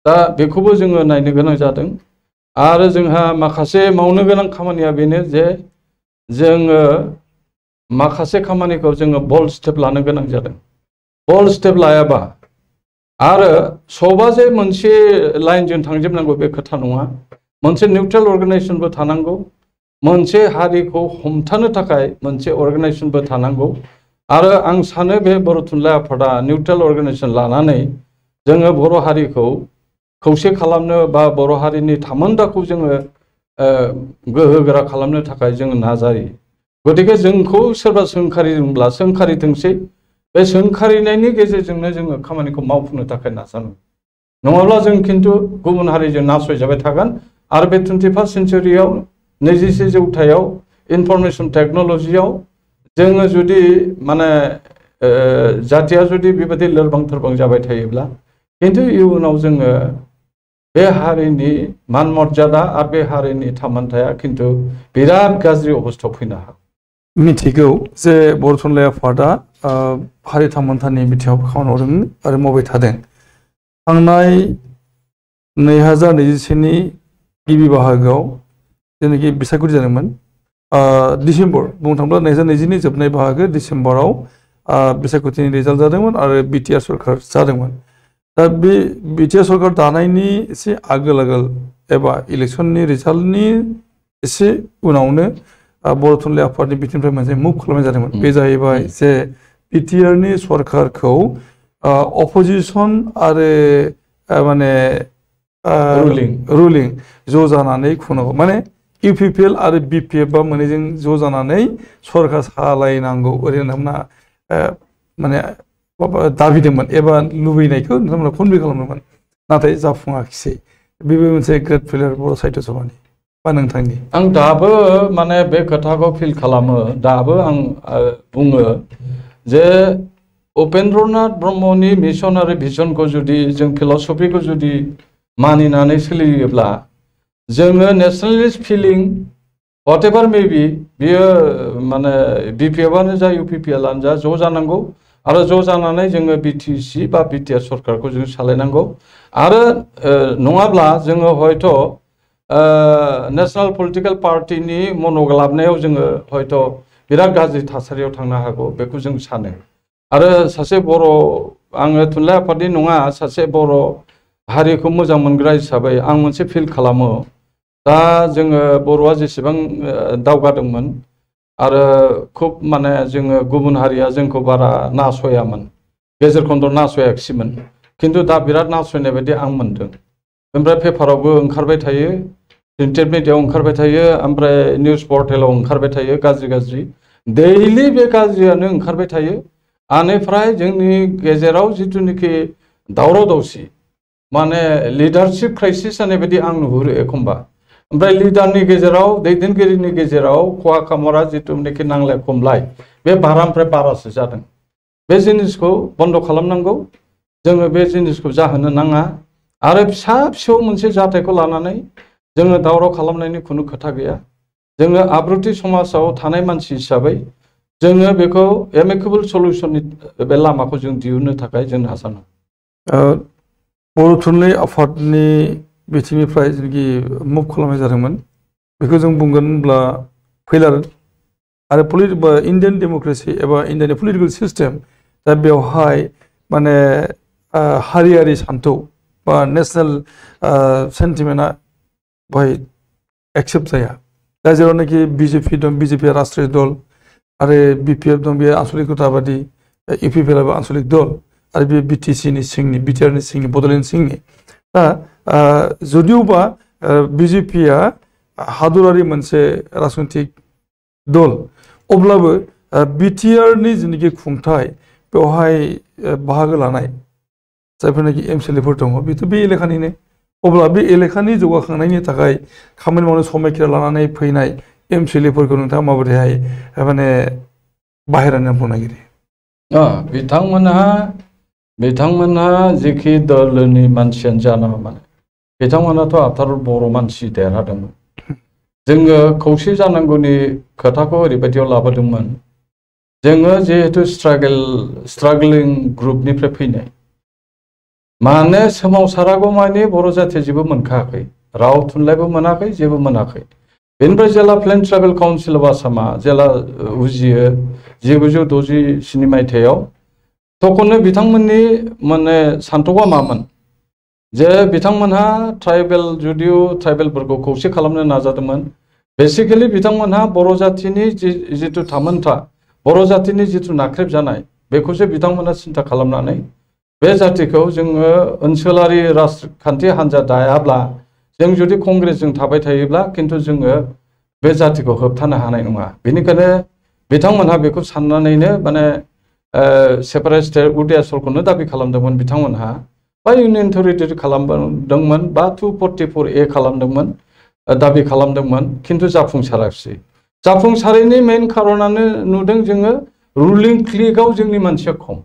[SPEAKER 2] दा बेखौबो जोङो नायनो गोनां जादों आरो जोंहा माखासे मावनो गोनां खामानिया बेनो जे जोङो माखासे खामानिखौ जोङो बोल्ड स्टेप लानो गोनां जादों बोल्ड स्टेप लायाबा आरो सबा जे मोनसे लाइनजों थांजोबनांगौ बे खोथा नङा मोनसे निउट्रेल अर्गानाइजेशनबो थानांगौ मोनसे हारिखौ हमथानो थाखाय मोनसे अर्गानाइजेशनबो थानांगौ आरो आं सानो बे बर' थुनलाइ आफादा निउट्रेल अर्गानाइजेशन लानानै जोङो बर' हारिखौ खौसे खालामनो बा बर' हारिनि थामोन्दाखौ जोङो गोहोगोरा खालामनो थाखाय जोङो नाजायो गतिके जोंखौ सोरबा सोंखारिदोंब्ला सोंखारिथोंसै बे सोंखारिनायनि गेजेरजोंनो जोङो खामानिखौ मावफुंनो थाखाय नाजानांगौ नङाब्ला जों खिन्थु गुबुन हारिजों नासयजाबाय थागोन आरो बे 21st सेन्चुरियाव 21 जौथायाव इनफरमेशन टेक्न'लजियाव जोङो जुदि माने जातिया जुदि बेबायदि लोरबां थोरबां जाबाय थायोब्ला खिन्थु इयुनाव जोङो बे हारिनि मान मर्यादा आरो बे हारिनि थामोन्थाया खिन्थु बिराद गाज्रि अबस्थायाव फैनो हागौ
[SPEAKER 1] मिथिगौ जे बर' थुनलाइ आफादा हारि थामोन्थानि बिथिङाव खामानि मावदों आरो मावबाय थादों थांनाय 2021नि गिबि बाहागोआव जेनाखि बिसायख'थि जादोंमोन डिसेम्बर बुंनो थाङोब्ला 2020नि जोबनाय बाहागो डिसेम्बराव बिसायख'थिनि रिजाल्ट जादोंमोन आरो बिटिआर सरकार जादोंमोन दा बे बिटिआर सरकार दानायनि एसे आगोल एबा इलेक्सननि रिजाल्टनि एसे उनावनो बर' थुनलाइ आफादनि बिथिंनिफ्राय मोनसे मुभ खालामनाय जादोंमोन बे जाहैबाय जे बिटिआरनि सरकारखौ अपोजिसन आरो माने रुलिं ज' जानानै खुंनांगौ माने इउपिपिएल आरो बिपिएफ बा मोननैजों ज' जानानै सरकार सालायनांगौ ओरैनो नोंथांमोना माने दाबिदोंमोन एबा लुबैनायखौ नोंथांमोना कनभे खालामदोंमोन नाथाय जाफुङाखिसै बेबो मोनसे ग्रेट फेलियर बर' साहित्य सभानि बा नोंथांनि
[SPEAKER 2] आं दाबो माने बे खोथाखौ फिल खालामो दाबो आं बुङो जे उपेन्द्रनाथ ब्रह्मनि मिशन आरो भिजनखौ जुदि जों फिलसफिखौ जुदि मानिनानै सोलियोब्ला जोङो नेशनेलिस्ट फिलिं व्हाटएभार मेबी बियो माने बिपिएफआनो जा इउपिपिएलआनो जा ज' जानांगौ आरो ज' जानानै जोङो बिटिसि बा बिटिआर सरकारखौ जों सालायनांगौ आरो नङाब्ला जोङो हयथ' नेशनेल पलिटिकल पार्टिनि मन'ग्लाबनायाव जोङो हयथ' बिराद गाज्रि थासारियाव थांनो हागौ बेखौ जों सानो आरो सासे बर' आङो थुनलाइ आफादनि नङा सासे बर' हारिखौ मोजां मोनग्रा हिसाबै आं मोनसे फिल खालामो दा जोङो बर'आ जेसेबां दावगादोंमोन आरो खुब माने जोङो गुबुन हारिया जोंखौ बारा नासयामोन गेजेर खन्द' नासयाखिसैमोन खिन्थु दा बिराद नासयनाय बायदि आं मोनदों ओमफ्राय पेपारावबो ओंखारबाय थायो प्रिन्टेड मिडियायाव ओंखारबाय थायो ओमफ्राय निउस पर्टेलाव ओंखारबाय थायो गाज्रि दैलि बे गाज्रियानो ओंखारबाय थायो आनिफ्राय जोंनि गेजेराव जिथुनिखि दावराव दावसि माने लिडारशिप क्राइसिस जानाय बायदि आं नुहुरो एखमबा ओमफ्राय लिडारनि गेजेराव दैदेनगिरिनि गेजेराव खहा खामरा जिथुनिखि नांलाय खमलाय बे बारानिफ्राय बारासो जादों बे जिनिसखौ बन्द खालामनांगौ जोङो बे जिनिसखौ जाहोनो नाङा आरो फिसा फिसौ मोनसे जाथायखौ लानानै जोङो दावराव खालामनायनि खुनु खोथा गैया जोङो आब्रुथि समाजाव थानाय मानसि हिसाबै जोङो बेखौ एमिकेबल सल्युशननि बे लामाखौ जों दिहुननो थाखाय जों नाजानांगौ
[SPEAKER 1] बर' थुनलाइ आफादनि बिथिंनिफ्राय जेनाखि मुभ खालामनाय जादोंमोन बेखौ जों बुंगोन होनब्ला फैलार आरो इन्डियान डेम'क्रेसि एबा इन्डियानि पलिटिकेल सिस्टेम दा बेवहाय माने हारियारि सान्थौ बा नेसनेल सेन्टिमेन्टआ बेवहाय एक्सेप्ट जाया दा जेरावनाखि बिजेपि दं बिजेपिया राष्ट्रीय दल आरो बिपिएफ दं बे आन्चलिकताबादि इउपिपिएलआबो आन्चलिक दल आरो बे बिटिसिनि सिंनि बिटिआरनि सिंनि बड'लेण्ड सिंनि दा जुदियोबा बिजेपिया हादरारि मोनसे राजनैतिक दल अब्लाबो बिटिआरनि जिनिखि खुंथाय बेवहाय बाहागो लानाय जायफोरनाखि एमसिएलएफोर दङ बेथ' बे एलेखानिनो अब्ला बे एलेखानि जौगाखांनायनि थाखाय खामानि मावनो समायखिरा लानानै फैनाय एमसिएलएफोरखौ नोंथाङा माबोरैहाय माने बाहेरानि बुंनो नागिरो
[SPEAKER 2] बिथांमोनहा जेखि दलनि मानसियानो जाना माने बिथांमोनाथ' आफ्टार बर' मानसि देरहादोंमोन जोङो खौसे जानांगौनि खोथाखौ ओरैबायदियाव लाबोदोंमोन जोङो जिहेतु स्ट्रागलिं ग्रुपनिफ्राय फैनाय माने सोमावसारागौ मानि बर' जाथिया जेबो मोनखायाखै राव थुनलाइबो मोनाखै जेबो मोनाखै बेनिफ्राय जेला प्लेन ट्राइबेल काउन्सिल अफ आसामा जेला उजियो 1967 मायथाइयाव तखनो बिथांमोननि माने सान्थौआ मामोन जे बिथांमोनहा ट्राइबेल जुदियो ट्राइबेलफोरखौ खौसे खालामनो नाजादोंमोन बेसिकेलि बिथांमोनहा बर' जातिनि जिथु थामोनथा बर' जातिनि जिथु नाख्रेबजानाय बेखौसो बिथांमोनहा सिन्था खालामनानै बे जातिखौ जोङो ओनसोलारि राजखान्थि हान्जा दायाब्ला जों जुदि कंग्रेसजों थाबाय थायोब्ला किन्तु जोङो बे जातिखौ होबथानो हानाय नङा बेनिखायनो बिथांमोनहा बेखौ साननानैनो माने सेपारेट स्टेट उदियासलखौनो दाबि खालामदोंमोन बिथांमोनहा बा इउनियन टेरिटरि खालामदोंमोन बा 244A खालामदोंमोन दाबि खालामदोंमोन किन्तु जाफुंसारैनि मेइन खारनानो नुदों जोङो रुलिं क्लिकआव जोंनि मानसिया खम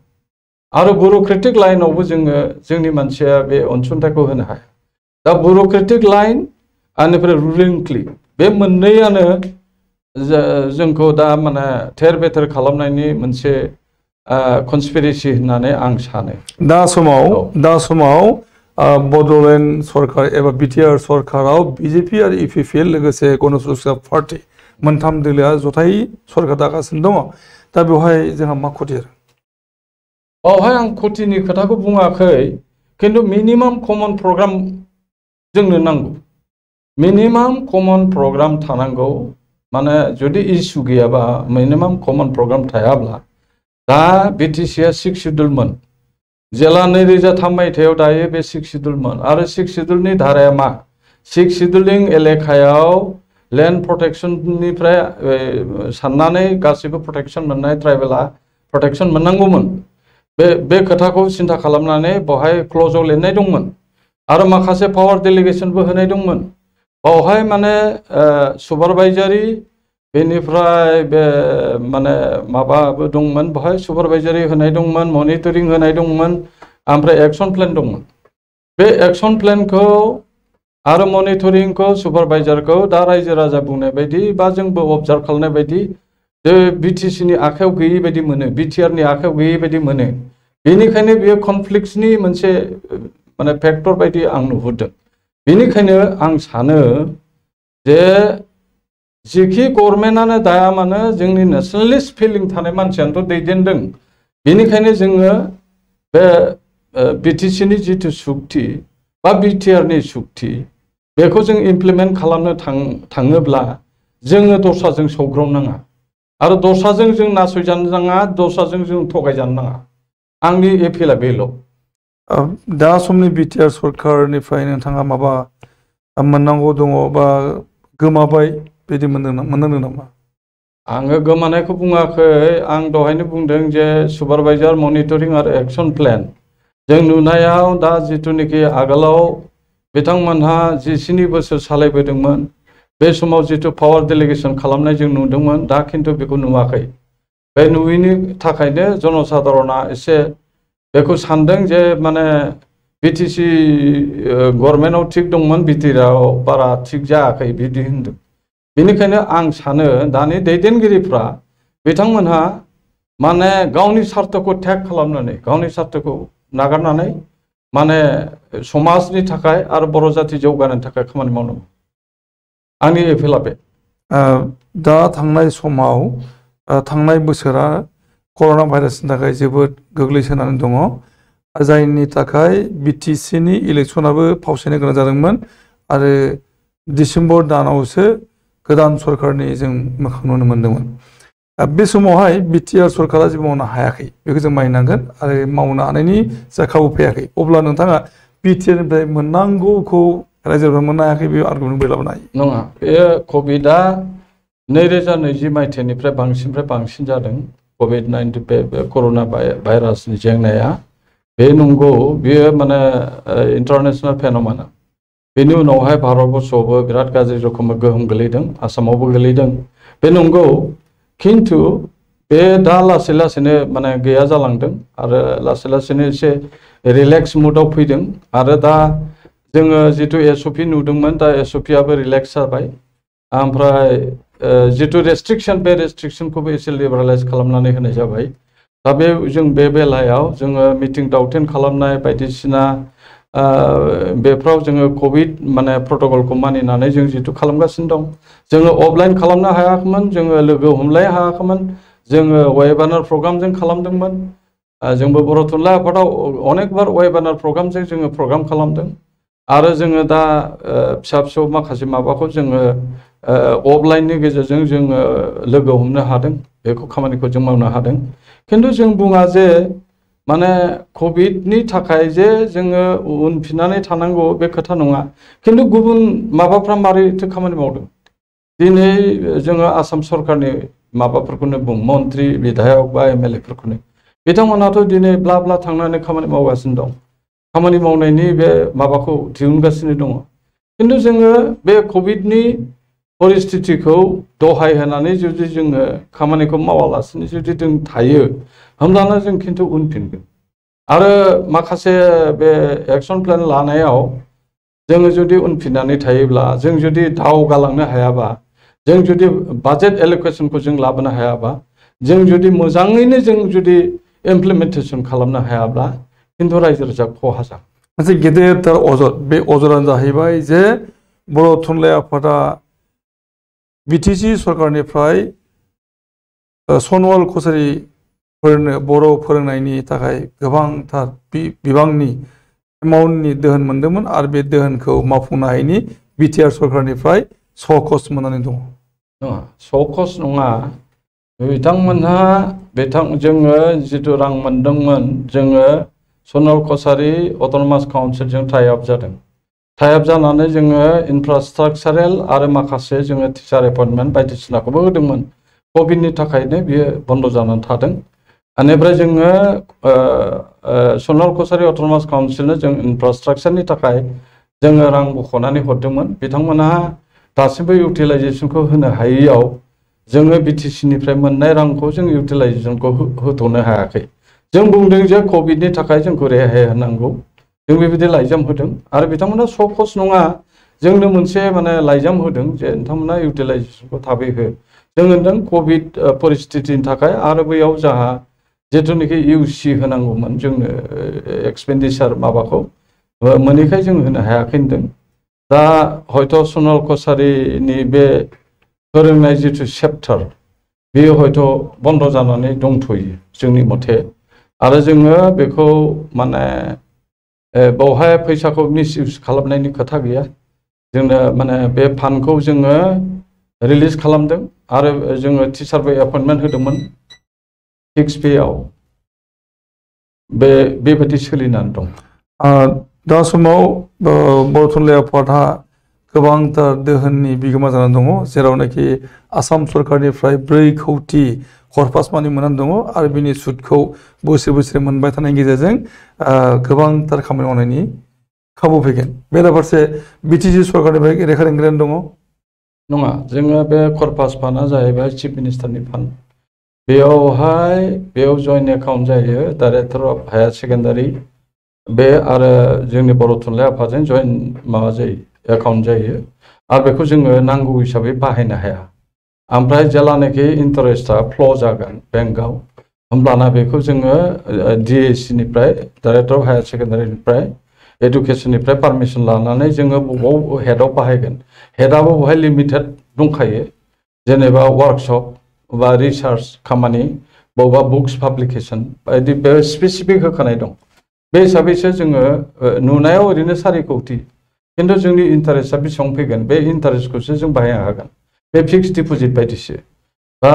[SPEAKER 2] आरो ब्युरोक्रेटिक लाइनावबो जोंनि मानसिया बे अनसुंथाइखौ होनो हाया दा ब्युरोक्रेटिक लाइन आनिफ्राय रुलिं क्लिक बे मोननैयानो जोंखौ दा माने थेर बेथेर खालामनायनि मोनसे कनस्पिरेसि होननानै आं सानो
[SPEAKER 1] दा समाव बड'लेण्ड सरकार एबा बिटिआर सरकाराव बिजेपि आरो इउपिपिएल लोगोसे गण सुरक्षा पार्टी मोनथाम दोलोआ जथायै सरकार दागासिनो दङ दा बेवहाय जोंहा मा खथि
[SPEAKER 2] बावहाय आं खथिनि खोथाखौ बुङाखै किन्तु मिनिमाम कमन प्रग्राम जोंनो नांगौ मिनिमाम कमन प्रग्राम थानांगौ माने जुदि इस्यु गैयाबा मिनिमाम कमन प्रग्राम थायाब्ला दा बिटिसिआ 6 शिड्युलमोन जेला 2003 मायथाइयाव दायो बे 6 शिड्युलमोन आरो 6 शिड्युलनि धाराया मा 6 शिड्युलिं एलेकायाव लेन्ड प्रटेक्शननिफ्राय साननानै गासिबो प्रटेक्शन मोननाय ट्राइबेला प्रटेक्शन मोननांगौमोन बे खोथाखौ सिन्था खालामनानै बहाय क्ल'जआव लिरनाय दंमोन आरो माखासे पावार डेलिगेशनबो होनाय दंमोन बावहाय माने सुपारभाइजारि बेनिफ्राय बे माने माबाबो दंमोन बहाय सुपारभाइजारि होनाय दंमोन मनिटरिं होनाय दंमोन ओमफ्राय एक्शन प्लेन दंमोन बे एक्शन प्लेनखौ आरो मनिटरिंखौ सुपारभाइजारखौ दा रायजो राजा बुंनाय बायदि बा जोंबो अबजार्भ खालामनाय बायदि जे बिटिसिनि आखायाव गैयै बायदि मोनो बिटिआरनि आखायाव गैयै बायदि मोनो बेनिखायनो बेयो कनफ्लिक्टसनि मोनसे माने फेक्टर बायदि आं नुहुरदों बेनिखायनो आं सानो जे जेखि गभर्नमेन्टआनो दाया मानो जोंनि नेसनेलिस्ट फिलिं थानाय मानसियानोथ' दैदेनदों बेनिखायनो जोङो बे बिटिसिनि जिथु सुक्ति बा बिटिआरनि सुक्ति बेखौ जों इमप्लिमेन्ट खालामनो थाङोब्ला जोङो दस्राजों सौग्रावनाङा आरो दस्राजों जों नासयजानो नाङा दस्राजों जों थगायजानो नाङा आंनि एपिला बेल'
[SPEAKER 1] दा समनि बिटिआर सरकारनिफ्राय नोंथाङा माबा मोननांगौ दङ बा गोमाबाय बिदि मोनदों नामा?
[SPEAKER 2] आङो गोमानायखौ बुङाखै, आं दहायनो बुंदों जे सुपारभाइजार मनिटरिं आरो एक्सन प्लेन जों नुनायाव दा जिथुनिखि आगोलाव बिथांमोनहा 17 बोसोर सालायबोदोंमोन बे समाव जिथु पावार डेलिगेसन खालामनाय जों नुदोंमोन, दा खिन्थु बेखौ नुवाखै। बे नुयैनि थाखायनो जनसाधारणा एसे बेखौ सानदों जे माने बिटिसि गभर्नमेन्टआव थिग दंमोन, बिटिआरआव बारा थिग जायाखै बिदि होनदों। बेनिखायनो आं सानो दानि दैदेनगिरिफ्रा बिथांमोनहा माने गावनि स्वार्थखौ त्याग खालामनानै, गावनि स्वार्थखौ नागारनानै माने समाजनि थाखाय आरो बर' जाति जौगानायनि थाखाय खामानि मावनांगौ। आंनि एपेला बे।
[SPEAKER 1] दा थांनाय समाव थांनाय बोसोरा कर'ना भाइरासनि थाखाय जोबोद गोग्लैसोनानै दङ, जायनि थाखाय बिटिसिनि इलेक्सनाबो फावसायनो गोनां जादोंमोन आरो डिसेम्बर दानावसो गोदान सरकारनि जों मोखां नुनो मोन्दोंमोन। बे समावहाय बिटिआर सरकारा जेबो मावनो हायाखै, बेखौ जों मानिनांगोन आरो मावनो हानायनि जा खाबु फैयाखै। अब्ला नोंथाङा बिटिआरनिफ्राय मोननांगौखौ रायजोफोरा मोननो हायाखै, बे आर्गुमेन्ट लाबोनो हायो
[SPEAKER 2] नङा? बे कभिडआ 2020 मायथाइनिफ्राय बांसिननिफ्राय बांसिन जादों। कभिड-19 बे कर'ना भाइरासनि जेंनाया बे नंगौ, बेयो माने इन्टारनेशनेल फेन'मेना। बेनि उनावहाय भारतबर्षआवबो बिराद गाज्रि रोखोमै गोहोम गोलैदों, आसामावबो गोलैदों, बे नंगौ। खिन्थु बे दा लासै लासैनो माने गैया जालांदों आरो लासै लासैनो एसे रिलेक्स मुडआव फैदों आरो दा जोङो जिथु SOP नुदोंमोन, दा SOPआबो रिलेक्स जाबाय। ओमफ्राय जिथु रेस्ट्रिक्सन, बे रेस्ट्रिक्सनखौबो एसे लिबारेलाइज खालामनानै होनाय जाबाय। दा जों बे बेलायाव जोङो मिटिं दावथिं खालामनाय बायदिसिना बेफ्राव जोङो कभिड माने प्रट'कलखौ मानिनानै जों जिथु खालामगासिनो दं। जोङो अफलाइन खालामनो हायाखैमोन, जोङो लोगो हमलाय हायाखैमोन, जोङो वेबिनार प्रग्रामजों खालामदोंमोन। जोंबो बर' थुनलाइ आफादाव अनेकबार वेबिनार प्रग्रामजों जोङो प्रग्राम खालामदों आरो जोङो दा फिसा फिसौ माखासे माबाखौ जोङो अफलाइननि गेजेरजों जोङो लोगो हमनो हादों, बेखौ खामानिखौ जों मावनो हादों। खिन्थु जों बुङा जे माने कभिडनि थाखाय जे जोङो उनफिननानै थानांगौ, बे खोथा नङा। खिन्थु गुबुन माबाफ्रा मारैथो खामानि मावदों? दिनै जोङो आसाम सरकारनि माबाफोरखौनो बुं, मन्त्रि बिधायक बा MLA फोरखौनो, बिथांमोनाथ' दिनै ब्ला ब्ला थांनानै खामानि मावगासिनो दं, खामानि मावनायनि बे माबाखौ दिहुनगासिनो दङ। खिन्थु जोङो बे कभिडनि परिस्थितिखौ दहाय होनानै जुदि जोङो खामानिखौ मावालासिनो जुदि जों थायो, होमब्लाना जों खिन्थु उनफिनगोन। आरो माखासे बे एक्सन प्लेन लानायाव जोङो जुदि उनफिननानै थायोब्ला, जों जुदि दावगालांनो हायाबा, जों जुदि बाजेट एल'केसनखौ जों लाबोनो हायाबा, जों जुदि मोजाङैनो जों जुदि इमप्लिमेन्टेसन खालामनो हायाब्ला खिन्थु रायजो राजा खहा जागोन।
[SPEAKER 1] मोनसे गेदेरथार अजद, बे अजदानो जाहैबाय जे बर' थुनलाइ आफादा बिटिसि सरकारनिफ्राय सनवाल कसारिफोरनो बर' फोरोंनायनि थाखाय गोबांथार बिबांनि एमाउन्टनि दोहोन मोन्दोंमोन आरो बे दोहोनखौ मावफुंनो हायैनि बिटिआर सरकारनिफ्राय सकस मोननानै दङ।
[SPEAKER 2] नङा, सकस नङा। बिथांमोनहा जोङो जिथु रां मोनदोंमोन, जोङो सनवाल कसारि अट'नमास काउन्सिलजों टाइ आप जादों। टाइ आप जानानै जोङो इनफ्रास्ट्राक्चारेल आरो माखासे जोङो टिचार एपइन्टमेन्ट बायदिसिनाखौबो होदोंमोन। कभिडनि थाखायनो बियो बन्द जानानै थादों। बेनिफ्राय जोङो सनवाल कसारि अट'नमास काउन्सिलनो जों इनफ्रास्ट्राक्चारनि थाखाय जोङो रां बख'नानै हरदोंमोन। बिथांमोनहा दासिमबो इउटिलाइजेसनखौ होनो हायैयाव जोङो बिटिसिनिफ्राय मोननाय रांखौ जों इउटिलाइजेसनखौ होथ'नो हायाखै। जों बुंदों जे कभिडनि थाखाय जोंखौ रेहाय होनांगौ, जों बेबायदि लाइजाम होदों आरो बिथांमोना सकस नङा, जोंनो मोनसे माने लाइजाम होदों जे नोंथांमोना इउटिलाइजेसनखौ थाबै हो। जों होनदों कभिड परिस्थितिनि थाखाय आरो बैयाव जोंहा जिथुनिखि UC होनांगौमोन जोंनो एक्सपेन्डिचार माबाखौ मोनैखाय जों होनो हायाखै होनदों। दा हयथ' सनवाल कसारिनि बे फोरोंनाय जिथु चेप्टार, बेयो हयथ' बन्द जानानै दंथ'यो जोंनि मथे। आरो जोङो बेखौ माने बावहाय फैसाखौ मिसइउज खालामनायनि खोथा गैया। जोंनो माने बे फान्डखौ जोङो रिलिज खालामदों आरो जोङो टिचारबो एपइन्टमेन्ट होदोंमोन फिक्स पेआव। बेबायदि सोलिनानै दं।
[SPEAKER 1] दा समाव बर' थुनलाइ आफादहा गोबांथार दोहोननि बिगोमा जानानै दङ जेरावनाखि आसाम सरकारनिफ्राय 4 कौटि खरपास मानि मोननानै दङ आरो बिनि सुदखौ बोसोर मोनबाय थानायनि गेजेरजों गोबांथार खामानि मावनायनि खाबु फैगोन बेराफारसे बिटिसि सरकारनिफ्राय रेकरिं ग्रेन्ट दङ
[SPEAKER 2] नङा जोङो बे खरपास फान्डआ जाहैबाय चिफ मिनिस्टारनि फान्ड बेयाव जयेन्ट एकाउन्ट जायो डाइरेक्टर अफ हायार सेकेन्डारि बे आरो जोंनि बर' थुनलाइ आफादजों जयेन्ट माबा जायो एकाउन्ट जायो आरो बेखौ जोङो नांगौ हिसाबै बाहायनो हाया ओमफ्राय जेलानाखि इन्टारेस्टआ फ्ल' जागोन बेंकआव होमब्लाना बेखौ जोङो DAC निफ्राय डाइरेक्टर अफ हायार सेकेन्डारिनिफ्राय एडुकेसननिफ्राय पारमिसन लानानै जोङो बबाव हेडआव बाहायगोन हेडआबो बहाय लिमिटेड दंखायो जेनेबा वर्कशप बा रिसार्च खामानि बबेबा बुक्स पाब्लिकेशन बायदि बे स्पेसिफिक होखानाय दं बे हिसाबैसो जोङो नुनायाव ओरैनो 4 कौटि खिन्थु जोंनि इन्टारेस्टआ बेसेबां फैगोन बे इन्टारेस्टखौसो जों बाहायनो हागोन बे फिक्स डिप'जिट बायदिसो दा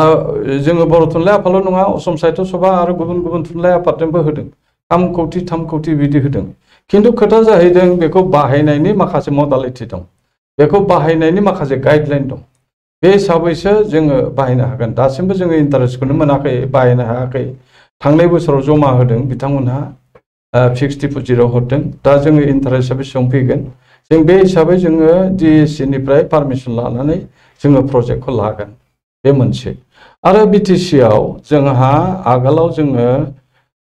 [SPEAKER 2] जोङो बर' थुनलाइ आफादल' नङा असम साहित्य सभा आरो गुबुन थुनलाइ आफादजोंबो होदों 3 कौटि बिदि होदों खिन्थु खोथा जाहैदों बेखौ बाहायनायनि माखासे मडालिटि दं बेखौ बाहायनायनि माखासे गाइडलाइन दं बे हिसाबैसो जोङो बाहायनो हागोन दासिमबो जोङो इन्टारेस्टखौनो मोनाखै बाहायनो हायाखै थांनाय बोसोराव जमा होदों बिथांमोनहा फिक्स डिप'जिटआव हरदों दा जोङो इन्टारेस्टआ बेसेबां फैगोन जों बे हिसाबै जोङो DAC निफ्राय पारमिसन लानानै जोङो प्रजेक्टखौ लागोन बे मोनसे आरो BTC आव जोंहा आगोलाव जोङो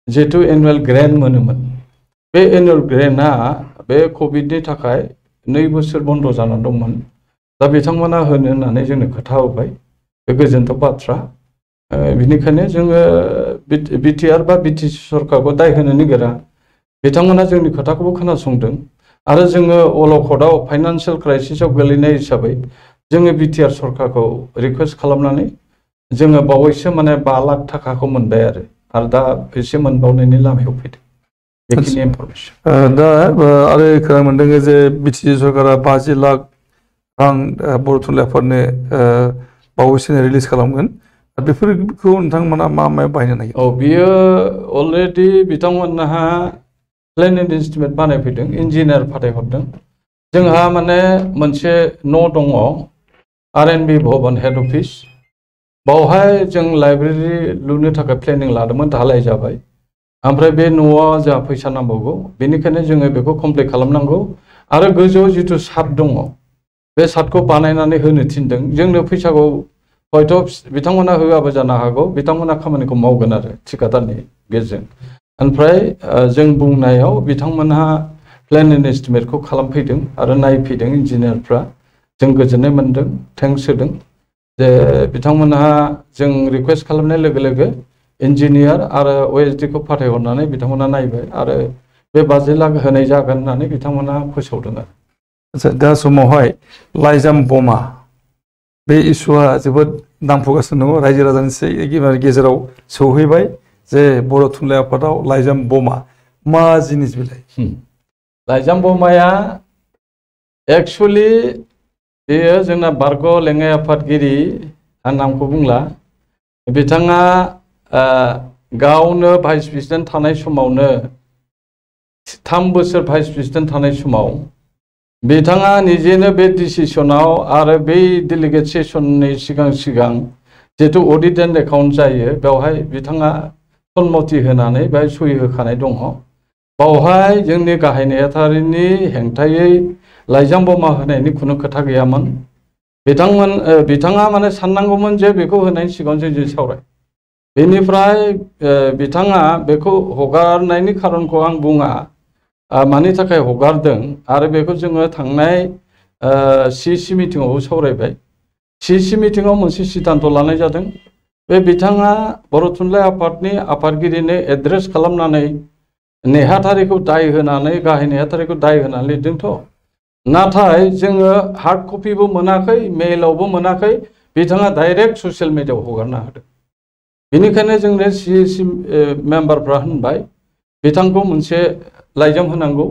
[SPEAKER 2] जिहेतु एनुवेल ग्रेन्ट मोनोमोन बे एनुवेल ग्रेन्टआ बे कभिडनि थाखाय 2 बोसोर बन्द जानानै दंमोन दा बिथांमोना होनो होननानै जोंनो खोथा होबाय बे गोजोनथाव बाथ्रा बिनिखायनो जोङो BTR बा BTC सरकारखौ दाय होनो नागिरा बिथांमोना जोंनि खोथाखौबो खोनासंदों आरो जोङो अलखदाव फाइनान्सियेल क्राइसिसआव गोलैनाय हिसाबै जोङो BTR सरकारखौ रिक्वेस्ट खालामनानै जोङो बावैसो माने 5 लाख थाखाखौ मोनबाय आरो दा एसे मोनबावनायनि लामायाव फैदों बेखिनि इनफरमेसन
[SPEAKER 1] दा आरो खोनानो मोनदों जे BTC सरकारा 50 लाख रां बर' थुनलाइ आफादनो बावैसो रिलिज खालामगोन बेफोरखौ नोंथांमोना मा बाहायनो नागिरो
[SPEAKER 2] बियो अलरेडि बिथांमोनहा प्लेन एन्ड एस्टिमेट बानायफैदों इन्जिनियार फाथायहरदों जोंहा माने मोनसे न' दङ RNB भवन हेड अफिस बावहाय जों लाइब्रेरि लुनो थाखाय प्लेनिं लादोंमोन धालाय जाबाय ओमफ्राय बे न'आव जोंहा फैसा नांबावगौ बेनिखायनो जोङो बेखौ कमप्लिट खालामनांगौ आरो गोजौआव जिथु साद दङ बे सादखौ बानायनानै होनो थिनदों जोंनो फैसाखौ हयथ' बिथांमोना होआबो जानो हागौ बिथांमोना खामानिखौ मावगोन आरो थिकादारनि गेजेरजों ओमफ्राय जों बुंनायाव बिथांमोनहा प्लेन एन्ड एस्टिमेटखौ खालामफैदों आरो नायफैदों इन्जिनियारफ्रा जों गोजोननाय मोनदों थेंक्स होदों जे बिथांमोनहा जों रिक्वेस्ट खालामनाय लोगो लोगो इन्जिनियार आरो OSD खौ फाथायहरनानै बिथांमोना नायबाय आरो बे 50 लाख होनाय जागोन होननानै बिथांमोना फोसावदों
[SPEAKER 1] आरो दा समावहाय लाइजाम बमा बे इस्युआ जोबोद नांफुगासिनो दङ रायजो राजानि गेजेराव सौहैबाय जे बर' थुनलाइ आफादाव लाइजाम बमा मा जिनिस बिलाय
[SPEAKER 2] लाइजाम बमाया एक्चुअली बेयो जोंना बारग' लेङाइ आफादगिरि आं नामखौ बुंला बिथाङा गावनो भाइस प्रेसिडेन्ट थानाय समावनो 3 बोसोर भाइस प्रेसिडेन्ट थानाय समाव बिथाङा निजेनो बे डिसिसनाव आरो बै डेलिगेट सेसननि सिगां जिहेतु अडिट एन्ड एकाउन्ट जायो बेवहाय बिथाङा सन्मति होनानै बेहाय सहि होखानाय दङ बावहाय जोंनि गाहाय नेहाथारिनि हेंथायै लाइजाम बमा होनायनि खुनु खोथा गैयामोन बिथाङा माने साननांगौमोन जे बेखौ होनायनि सिगां जों सावराय बेनिफ्राय बिथाङा बेखौ हगारनायनि खारनखौ आं बुङा मानि थाखाय हगारदों आरो बेखौ जोङो थांनाय CC मिटिङावबो सावरायबाय CC मिटिङाव मोनसे सिद्धान्त लानाय जादों बे बिथाङा बर' थुनलाइ आफादनि आफादगिरिनो एड्रेस खालामनानै नेहाथारिखौ दाय होनानै गाहाय नेहाथारिखौ दाय होनानै लिरदोंथ' नाथाय जोङो हार्ड कपिबो मोनाखै मेइलावबो मोनाखै बिथाङा डाइरेक्ट ससियेल मिडियायाव हगारना होदों बेनिखायनो जोंनो CC मेम्बारफ्रा होनबाय बिथांखौ मोनसे लाइजाम होनांगौ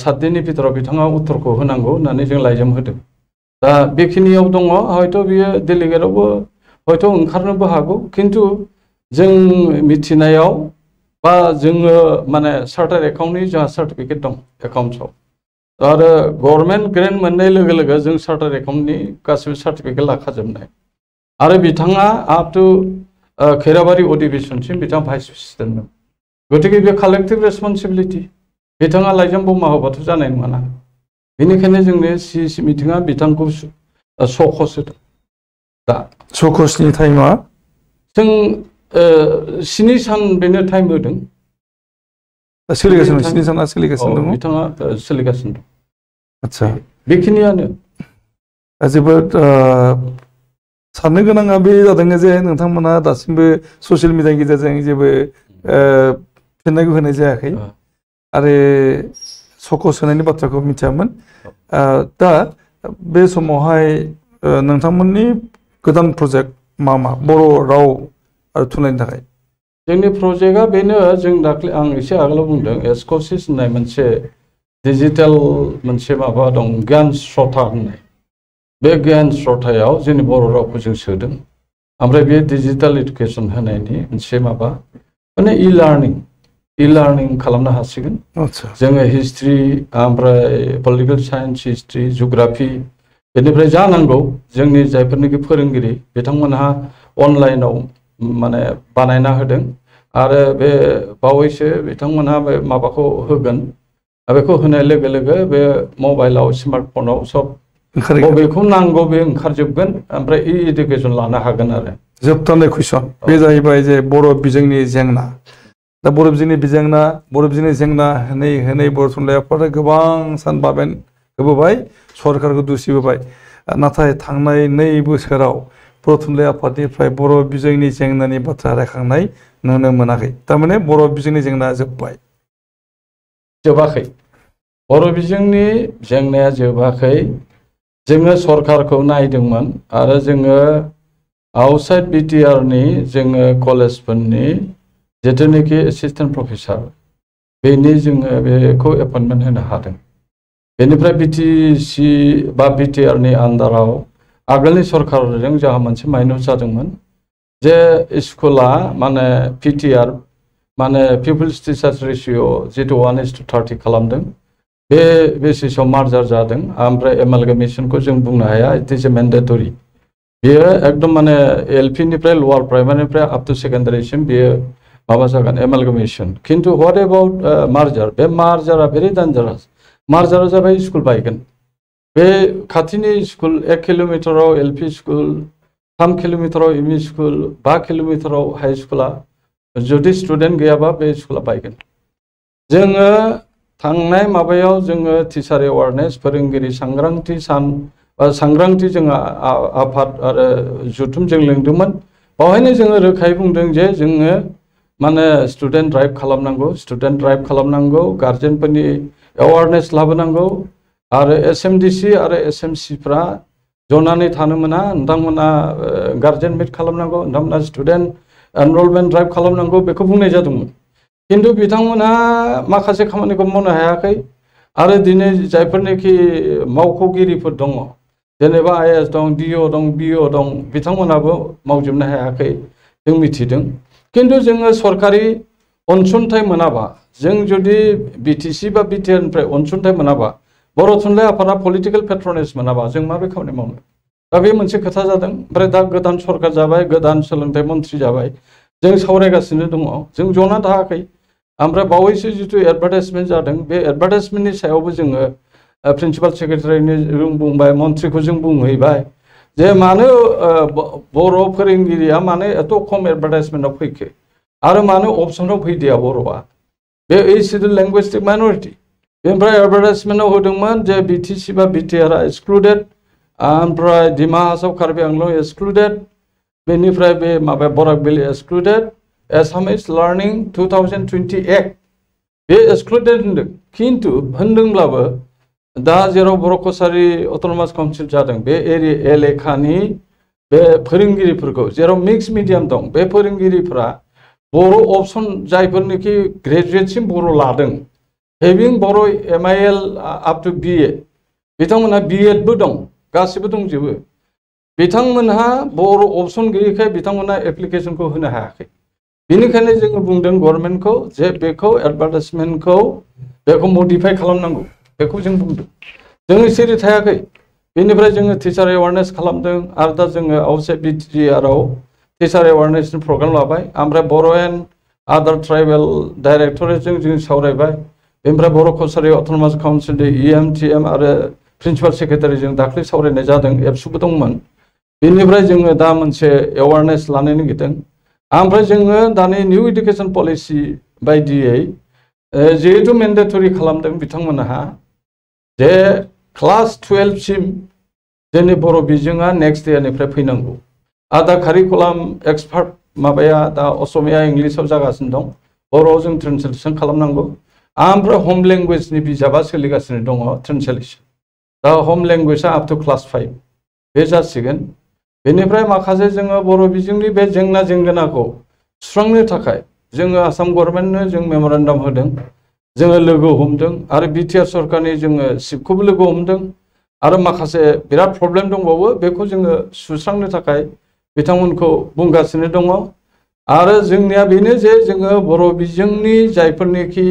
[SPEAKER 2] 7 दिननि भितराव बिथाङा उत्तरखौ होनांगौ होननानै जों लाइजाम होदों दा बेखिनियाव दङ हयथ' बियो डेलिगेटआवबो हयथ' ओंखारनोबो हागौ खिन्थु जों मिथिनायाव बा जोङो माने चार्टार एकाउन्टनि जोंहा सार्टिफिकेट दं एकाउन्ट्सआव आरो गभर्नमेन्ट ग्रेन्ट मोननाय लोगो लोगो जों चार्टार्ड एकाउन्टनि गासिबो सार्टिफिकेट लाखाजोबनाय आरो बिथाङा आप टु खैराबारि अधिवेशनसिम बिथाङा भाइस प्रेसिडेन्टमोन गतिके बे कालेक्टिभ रेसपन्सिबिलिटि बिथाङा लाइजाम बमा होबाथ' जानाय नङाना बेनिखायनो जोंनि सिइसि मिटिङा बिथांखौ सकस होदों दा
[SPEAKER 1] सकसनि टाइमा
[SPEAKER 2] जों 7 सान बेनो टाइम होदों
[SPEAKER 1] सोलिगासिनो 7 साना सोलिगासिनो दङ
[SPEAKER 2] बिथाङा सोलिगासिनो दं
[SPEAKER 1] आच्छा
[SPEAKER 2] बेखिनियानो
[SPEAKER 1] जोबोद साननो गोनाङा बे जादों जे नोंथांमोना दासिमबो ससियेल मिडियानि गेजेरजों जेबो फिननायखौ होनाय जायाखै आरो सकस होनायनि बाथ्राखौ मिथियामोन दा बे समावहाय नोंथांमोननि गोदान प्रजेक्ट मा बर' राव आरो थुनलाइनि थाखाय
[SPEAKER 2] जोंनि प्रजेक्टआ बेनो जों दाख्लै आं एसे आगोलाव बुंदों एस्क'सिस होननाय मोनसे डिजिटेल मोनसे माबा दं गियान श्रथा होननाय बे गियान श्रथायाव जोंनि बर' रावखौ जों सोदों ओमफ्राय बे डिजिटेल इडुकेसन होनायनि मोनसे माबा माने इ लार्निं खालामनो हासिगोन जोङो हिस्ट्रि ओमफ्राय पलिटिकेल साइन्स हिस्ट्रि जिअग्राफि बेनिफ्राय जा नांगौ जोंनि जायफोरनिखि फोरोंगिरि बिथांमोनहा अनलाइनाव माने बानायना होदों आरो बे बावैसो बिथांमोनहा बे माबाखौ होगोन बेखौ होनाय लोगो लोगो बे मबाइलाव स्मार्टफनाव सब बबेखौ नांगौ बे ओंखारजोबगोन ओमफ्राय इ इडुकेसन लानो हागोन आरो
[SPEAKER 1] जोबथारनाय कुइसन बे जाहैबाय जे बर' बिजोंनि जेंना दा बर' बिजोंनि जेंना होनै बर' थुनलाइ आफादा गोबां सान बाबेन होबोबाय सरकारखौ दुसिबोबाय नाथाय थांनाय 2 बोसोराव बर' थुनलाइ आफादनिफ्राय बर' बिजोंनि जेंनानि बाथ्रा रायखांनाय नुनो मोनाखै थारमाने बर' बिजोंनि जेंना
[SPEAKER 2] जोबाखै बर' बिजोंनि जेंनाया जोबाखै जोङो सरकारखौ नायदोंमोन आरो जोङो आउटसाइड बिटिआरनि जोङो कलेजफोरनि जिथुनिखि एसिस्टेन्ट प्रफेसार बेनि जोङो बेखौ एपइन्टमेन्ट होनो हादों बेनिफ्राय बिटिसि बा बिटिआरनि आन्दाराव आगोलनि सरकारजों जोंहा मोनसे माइनस जादोंमोन जे स्कुला माने पिटिआर माने पिपल्स टिचार्स रेशिअ जितु 1:30 खालामदों बे बेसिसाव मार्जार जादों ओमफ्राय एमालगामेशनखौ जों बुंनो हाया इट इज ए मेन्डेटरि बेयो एकदम माने एलपि निफ्राय लवार प्राइमारिनिफ्राय आप टु सेकेन्डारिसिम बेयो माबा जागोन एमालगामेशन किन्तु व्हाट एबाउट मार्जार बे मार्जारा भेरि डेन्जारास मार्जारा जाबाय स्कुल बायगोन बे खाथिनि स्कुल 1 किल'मिटाराव एलपि स्कुल 3 किल'मिटाराव एमइ स्कुल 5 किल'मिटाराव हाई स्कुला जुदि स्टुडेन्ट गैयाबा बे स्कुला बायगोन जोङो थांनाय माबायाव जोङो टिचार एवारनेस फोरोंगिरि सांग्रांथि सान सांग्रांथि जोङो आफाद आरो जुथुम जों लिंदोंमोन बावहायनो जोङो रोखायै बुंदों जे जोङो माने स्टुडेन्ट ड्राइभ खालामनांगौ गार्जेनफोरनि एवारनेस लाबोनांगौ आरो एसएमडिसि आरो एसएमसिफ्रा जनानै थानो मोना नोंथांमोना गार्जेन मिट खालामनांगौ नोंथांमोना स्टुडेन्ट एनरलमेन्ट ड्राइभ खालामनांगौ बेखौ बुंनाय जादोंमोन किन्तु बिथांमोनहा माखासे खामानिखौ मावनो हायाखै आरो दिनै जायफोरनिखि मावख'गिरिफोर दङ जेनेबा आइएएस दं डिअ दं बिअ दं बिथांमोनाबो मावजोबनो हायाखै जों मिथिदों किन्तु जोङो सरकारि अनसुंथाइ मोनाबा जों जुदि बिटिसि बा बिटिआरनिफ्राय अनसुंथाइ मोनाबा बर' थुनलाइ आफादा पलिटिकेल पेट्रनेज मोनाबा जों माबोरै खामानि मावनो दा बे मोनसे खोथा जादों ओमफ्राय दा गोदान सरकार जाबाय गोदान सोलोंथाइ मन्थ्रि जाबाय जों सावरायगासिनो दङ जों जना थायाखै ओमफ्राय बावैसो जितु एडभार्टाइजमेन्ट जादों बे एडभार्टाइजमेन्टनि सायावबो जोङो प्रिन्सिपाल सेक्रेटारिनि जों बुंबाय मन्थ्रिखौ जों बुंहैबाय जे मानो बर' फोरोंगिरिया मानो एथ' खम एडभार्टाइजमेन्टआव फैखो आरो मानो अपसनाव फैदिया बर'आ बे शिड्युल लेंगुवेस्टिक माइनरिटि बेनिफ्राय एडभार्टाइजमेन्टआव होदोंमोन जे बिटिसि बा बिटिआरआ एक्सक्लुडेड ओमफ्राय डिमा हासाव कार्बि आंलं एक्सक्लुडेड बेनिफ्राय बे माबाया बराक भेलि एक्सक्लुडेड एसामिस लार्निं 2028 बे एक्सक्लुडेड होनदों किन्तु होनदोंब्लाबो दा जेराव बर' कसारि अट'नमास काउन्सिल जादों बे एलेखानि बे फोरोंगिरिफोरखौ जेराव मिक्स मिडियाम दं बे फोरोंगिरिफोरा बर' अपसन जायफोरनिखि ग्रेजुएटसिम बर' लादों हेभिं बर' MIL आप टु BA बिथांमोनहा BEdबो दं गासिबो दंजोबो बिथांमोनहा बर' अपसन गैयैखाय बिथांमोनहा एप्लिकेशनखौ होनो हायाखै बेनिखायनो जोङो बुंदों गभर्नमेन्टखौ जे बेखौ एडभार्टाइजमेन्टखौ बेखौ मडिफाइ खालामनांगौ बेखौ जों बुंदों जोङो सिरि थायाखै बेनिफ्राय जोङो टिचार एवारनेस खालामदों आरो दा जोङो आउटसाइड बिटिआरआव टिचार एवारनेसनि प्रग्राम लाबाय ओमफ्राय बर' एन्ड आदार ट्राइबेल डाइरेक्टरेटजों जों सावरायबाय बेनिफ्राय बर' कसारि अट'नमास काउन्सिलनि EMTM आरो प्रिन्सिपाल सेक्रेटारिजों दाख्लै सावरायनाय जादों एबसुबो दंमोन बेनिफ्राय जोङो दा मोनसे एवारनेस लानो नागिरदों ओमफ्राय जोङो दानि निउ एडुकेसन पलिसि बायदियै जिहेतु मेन्डेटरि खालामदों बिथांमोनहा जे क्लास 12 सिम जोंनि बर' बिजोङा नेक्स्ट इयारनिफ्राय फैनांगौ आरो दा कारिकुलाम एक्सपार्ट माबाया दा असमिया इंलिसाव जागासिनो दं बर'आव जों ट्रेन्सलेसन खालामनांगौ ओमफ्राय हम लेंगुवेजनि बिजाबा सोलिगासिनो दङ ट्रेन्सलेसन दा हम लेंगुवेजआ आप टु क्लास 5 बे जासिगोन बेनिफ्राय माखासे जोङो बर' बिजोंनि बे जेंना जेंगोनाखौ सुस्रांनो थाखाय जोङो आसाम गभर्नमेन्टनो जों मेम'रेन्डाम होदों जोङो लोगो हमदों आरो बिटिआर सरकारनि जोङो चिफखौबो लोगो हमदों आरो माखासे बिराद प्रब्लेम दंबावो बेखौ जोङो सुस्रांनो थाखाय बिथांमोनखौ बुंगासिनो दङ आरो जोंनिया बेनो जे जोङो बर' बिजोंनि जायफोरनिखि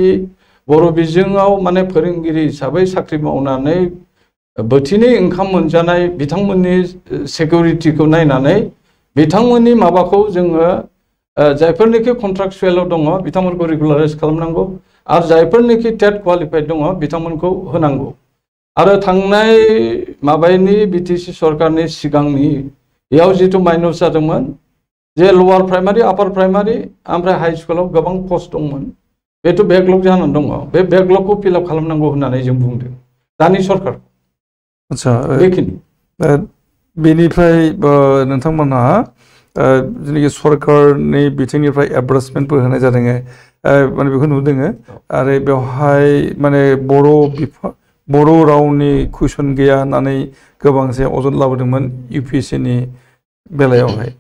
[SPEAKER 2] बर' बिजोङाव माने फोरोंगिरि हिसाबै साख्रि मावनानै बोथिनै ओंखाम मोनजानाय बिथांमोननि सिकिउरिटिखौ नायनानै बिथांमोननि माबाखौ जोङो जायफोरनिखि कन्ट्राक्चुवेलाव दङ बिथांमोनखौ रेगुलाराइज खालामनांगौ आरो जायफोरनिखि टेट क्वालिफाइड दङ बिथांमोनखौ होनांगौ आरो थांनाय माबानि बिटिसि सरकारनि सिगांनि याव जितु माइनस जादोंमोन जे लवार प्राइमारि आपार प्राइमारि ओमफ्राय हाई स्कुलाव गोबां पस्ट दंमोन बेथ' बेकलग जानानै दङ बे बेकलगखौ फिलआप खालामनांगौ होननानै जों बुंदों दानि सरकार
[SPEAKER 1] आच्छा
[SPEAKER 2] बेखिनि
[SPEAKER 1] बेनिफ्राय नोंथांमोनहा जेनाखि सरकारनि बिथिंनिफ्राय एडभार्टाइजमेन्टबो होनाय जादों माने बेखौ नुदों आरो बेवहाय माने बर' रावनि कुइसन गैया होननानै गोबांसे अजद लाबोदोंमोन UPSCनि बेलायावहाय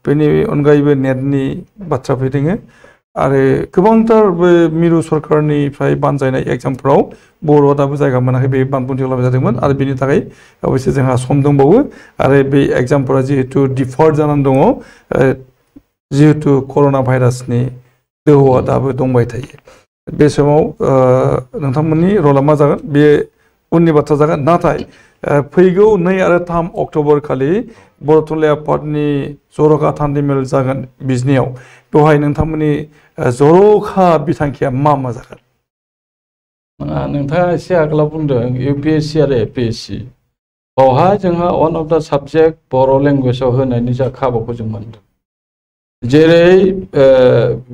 [SPEAKER 1] बेनि अनगायैबो नेटनि बाथ्रा फैदों आरो गोबांथार बे मिरु सरकारनिफ्राय बानजायनाय एग्जामफोराव बर'आ दाबो जायगा मोनाखै बे बानबुंथि लाबोनाय जादोंमोन आरो बेनि थाखाय अबयसे जोंहा सम दंबावो आरो बे एग्जामफोरा जिहेतु डिफार्ड जानानै दङ जिहेतु कर'ना भाइरासनि दोहौआ दाबो दंबाय थायो बे समाव नोंथांमोननि रला मा जागोन बे उननि बाथ्रा जागोन नाथाय फैगौ 2 आरो 3 अक्ट'बर खालि बर' थुनलाइ आफादनि जर'खा थान्दैमेल जागोन बिजनियाव बेवहाय नोंथांमोननि जर'खा बिथांखिया मा जागोन
[SPEAKER 2] नोंथाङा एसे आगोलाव बुंदों UPSC आरो APSC बावहाय जोंहा वान अफ दा साबजेक्ट बर' लेंगुवेजाव होनायनि जा खाबुखौ जों मोनदों जेरै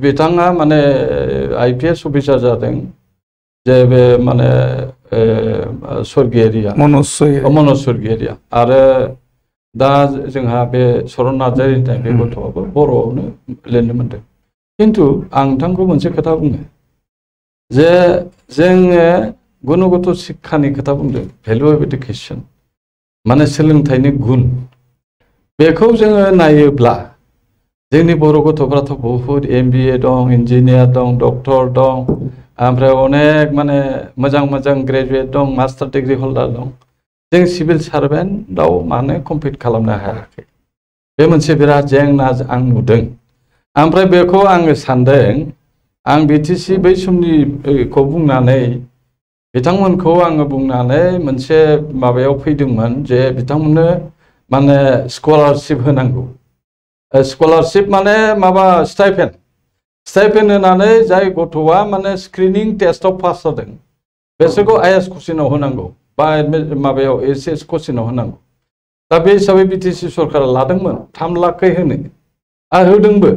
[SPEAKER 2] बिथाङा माने IPS अफिसार जादों जे बे माने स्वर्गियारिया मनज स्वर्गियारिया आरो दा जोंहा बे सरन नार्जारि होननाय बे गथ'आबो बर'आवनो लिरनो मोनदों खिन्थु आं नोंथांखौ मोनसे खोथा बुङो जे जोङो गुनगत शिक्षानि खोथा बुंदों भेलु अफ एडुकेसन माने सोलोंथाइनि गुन बेखौ जोङो नायोब्ला जोंनि बर' गथ'फ्राथ' बहुत MBA दं इन्जिनियार दं डक्टर दं ओमफ्राय अनेक माने मोजां मोजां ग्रेजुवेट दं मास्टार डिग्री हल्डार दं जों सिभिल सार्भेन्टआव मानो कम्पिट खालामनो हायाखै बे मोनसे बिराद जेंना आं नुदों ओमफ्राय बेखौ आङो सानदों आं BTC बै समनिखौ बुंनानै बिथांमोनखौ आङो बुंनानै मोनसे माबायाव फैदोंमोन जे बिथांमोननो माने स्कलारशिप होनांगौ स्कलारशिप माने माबा स्टाइपेन्ड होनानै जाय गथ'आ माने स्क्रिनिं टेस्टआव पास जादों बेसोरखौ IAS कचिंआव होनांगौ बा माबायाव SS कचिंआव होनांगौ दा बे हिसाबै BTC सरकारा लादोंमोन 3 लाखै होनो आरो होदोंबो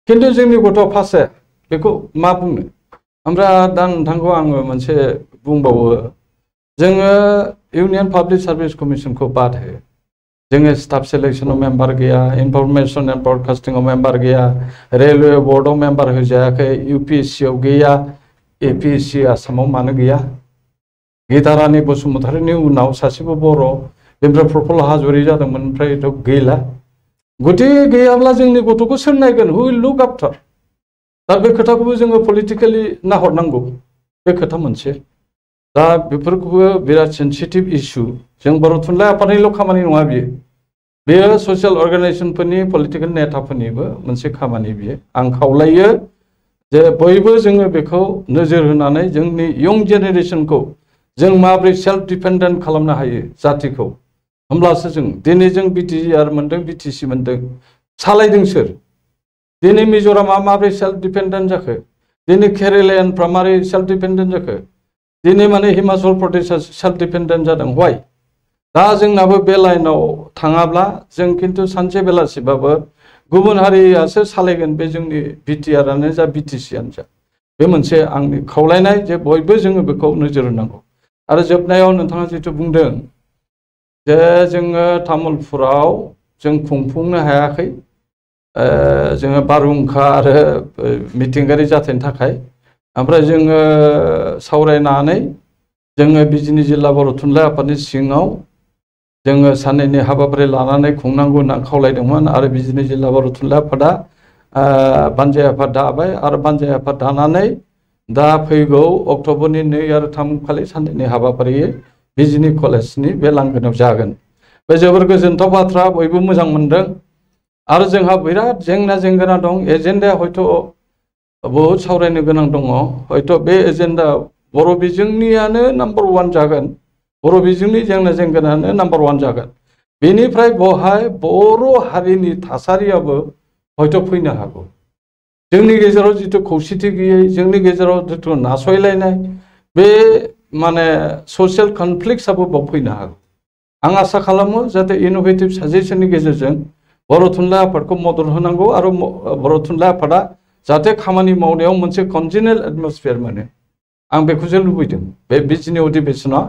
[SPEAKER 2] खिन्थु जोंनि गथ'आ पास जाया बेखौ मा बुंनो ओमफ्राय दा नोंथांखौ आङो मोनसे बुंबावो जोङो इउनियन पाब्लिक सार्भिस कमिसनखौ बाद हो जोङो स्टाफ सिलेक्शनाव मेम्बार गैया इनफरमेशन एन्ड ब्रडकास्टिंआव मेम्बार गैया रेलवे बोर्डआव मेम्बार होजायाखै UPSCआव गैया APSC आसामाव मानो गैया गीतारानी बसुमतारीनि उनाव सासेबो बर' बेनिफ्राय प्रफुल्ल हाज'रि जादोंमोन ओमफ्राय गैला गुदि गैयाब्ला जोंनि गथ'खौ सोर नायगोन हु विल लुक आफ्टार दा बे खोथाखौबो जोङो पलिटिकेलि नाहरनांगौ बे खोथा मोनसे दा बेफोरखौबो बिराद सेन्सिटिभ इस्यु जों बर' थुनलाइ आफादनिल' खामानि नङा बेयो ससियेल अर्गानाइजेशनफोरनि पलिटिकेल नेताफोरनिबो मोनसे खामानि बियो आं खावलायो जे बयबो जोङो बेखौ नोजोर होनानै जोंनि यंग जेनेरेशनखौ जों माब्रै सेल्फ डिपेंडेंट खालामनो हायो जातिखौ होमब्लासो जों दिनै जों बिटिआर मोनदों बिटिसि मोनदों सालायदों सोर दिनै मिजोरामा माब्रै सेल्फ डिपेंडेंट जाखो दिनै केरेलायानफ्रा मारै सेल्फ डिपेंडेंट जाखो दिनै माने हिमाचल प्रदेशआ सेल्फ डिपेंडेंट जादों व्हाय दा जोंनाबो बे लाइनाव थाङाब्ला जों खिन्थु सानसे बेलासिबाबो गुबुन हारियासो सालायगोन बे जोंनि बिटिआरानो जा बिटिसिआनो जा बे मोनसे आंनि खावलायनाय जे बयबो जोङो बेखौ नोजोर होनांगौ आरो जोबनायाव नोंथाङा जिथु बुंदों जे जोङो तामुलपुराव जों खुंफुंनो हायाखै जोङो बारहुंखा आरो मिथिंगायारि जाथायनि थाखाय ओमफ्राय जोङो सावरायनानै जोङो बिजिनि जिल्ला बर' थुनलाइ आफादनि सिङाव जोङो साननैनि हाबाफारि लानानै खुंनांगौ होनना खावलायदोंमोन आरो बिजिनि जिल्ला बर' थुनलाइ आफादा बानजाय आफाद दाबाय आरो बानजाय आफाद दानानै दा फैगौ अक्ट'बरनि 2 आरो 3 खालि साननैनि हाबाफारि बिजिनि कलेजनि बे लांगोनायाव जागोन बे जोबोर गोजोनथाव बाथ्रा बयबो मोजां मोनदों आरो जोंहा बिराद जेंना दं एजेन्डाया हयथ' बहुत सावरायनो गोनां दङ हयथ' बे एजेन्डा बर' बिजोंनियानो नाम्बार 1 जागोन बर' बिजोंनि जेंनायानो नाम्बार 1 जागोन बेनिफ्राय बहाय बर' हारिनि थासारियाबो हयथ' फैनो हागौ जोंनि गेजेराव जिथु खौसेथि गैयै जोंनि गेजेराव जिथु नासयलायनाय बे माने ससियेल कनफ्लिक्टसाबो बाव फैनो हागौ आं आसा खालामो जाहाथे इनोभेटिभ साजेशननि गेजेरजों बर' थुनलाइ आफादखौ मदद होनांगौ आरो बर' थुनलाइ आफादा जाहाथे खामानि मावनायाव मोनसे कन्टिनिउल एटमस्फियार मोनो आं बेखौसो लुबैदों बे बिजिनि अधिवेशना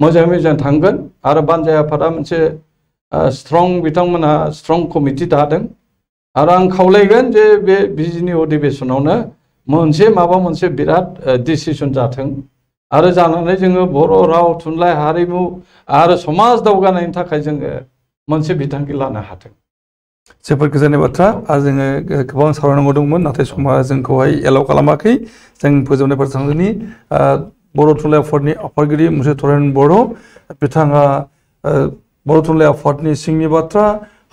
[SPEAKER 2] मोजाङै मोजां थांगोन आरो बानजाय आफादा मोनसे स्ट्रं बिथांमोनहा स्ट्रं कमिटि दादों आरो आं खावलायगोन जे बे बिजिनि अधिवेशनावनो माबा मोनसे बिराद डिसिसन जाथों आरो जानानै जोङो बर' राव थुनलाइ हारिमु आरो समाज दावगानायनि थाखाय जोङो मोनसे बिथांखि लानो हाथों
[SPEAKER 1] जोबोद गोजोननाय बाथ्रा आरो जोङो गोबां सावरायनांगौ दंमोन नाथाय समा जोंखौहाय एलाउ खालामाखै जों फोजोबनाय फारसे थांदोंनि बर' थुनलाइ आफादनि आफादगिरि मुसे तरेन बर' बिथाङा बर' थुनलाइ आफादनि सिंनि बाथ्रा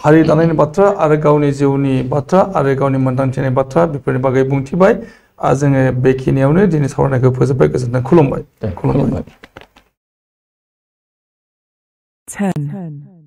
[SPEAKER 1] हारि दानायनि बाथ्रा आरो गावनि जिउनि बाथ्रा आरो गावनि मोनदांथिनि बाथ्रा बेफोरनि बागै बुंथिबाय आरो जोङो बेखिनियावनो दिनै सावरायनायखौ फोजोबबाय गोजोननाय खुलुमबाय
[SPEAKER 3] 10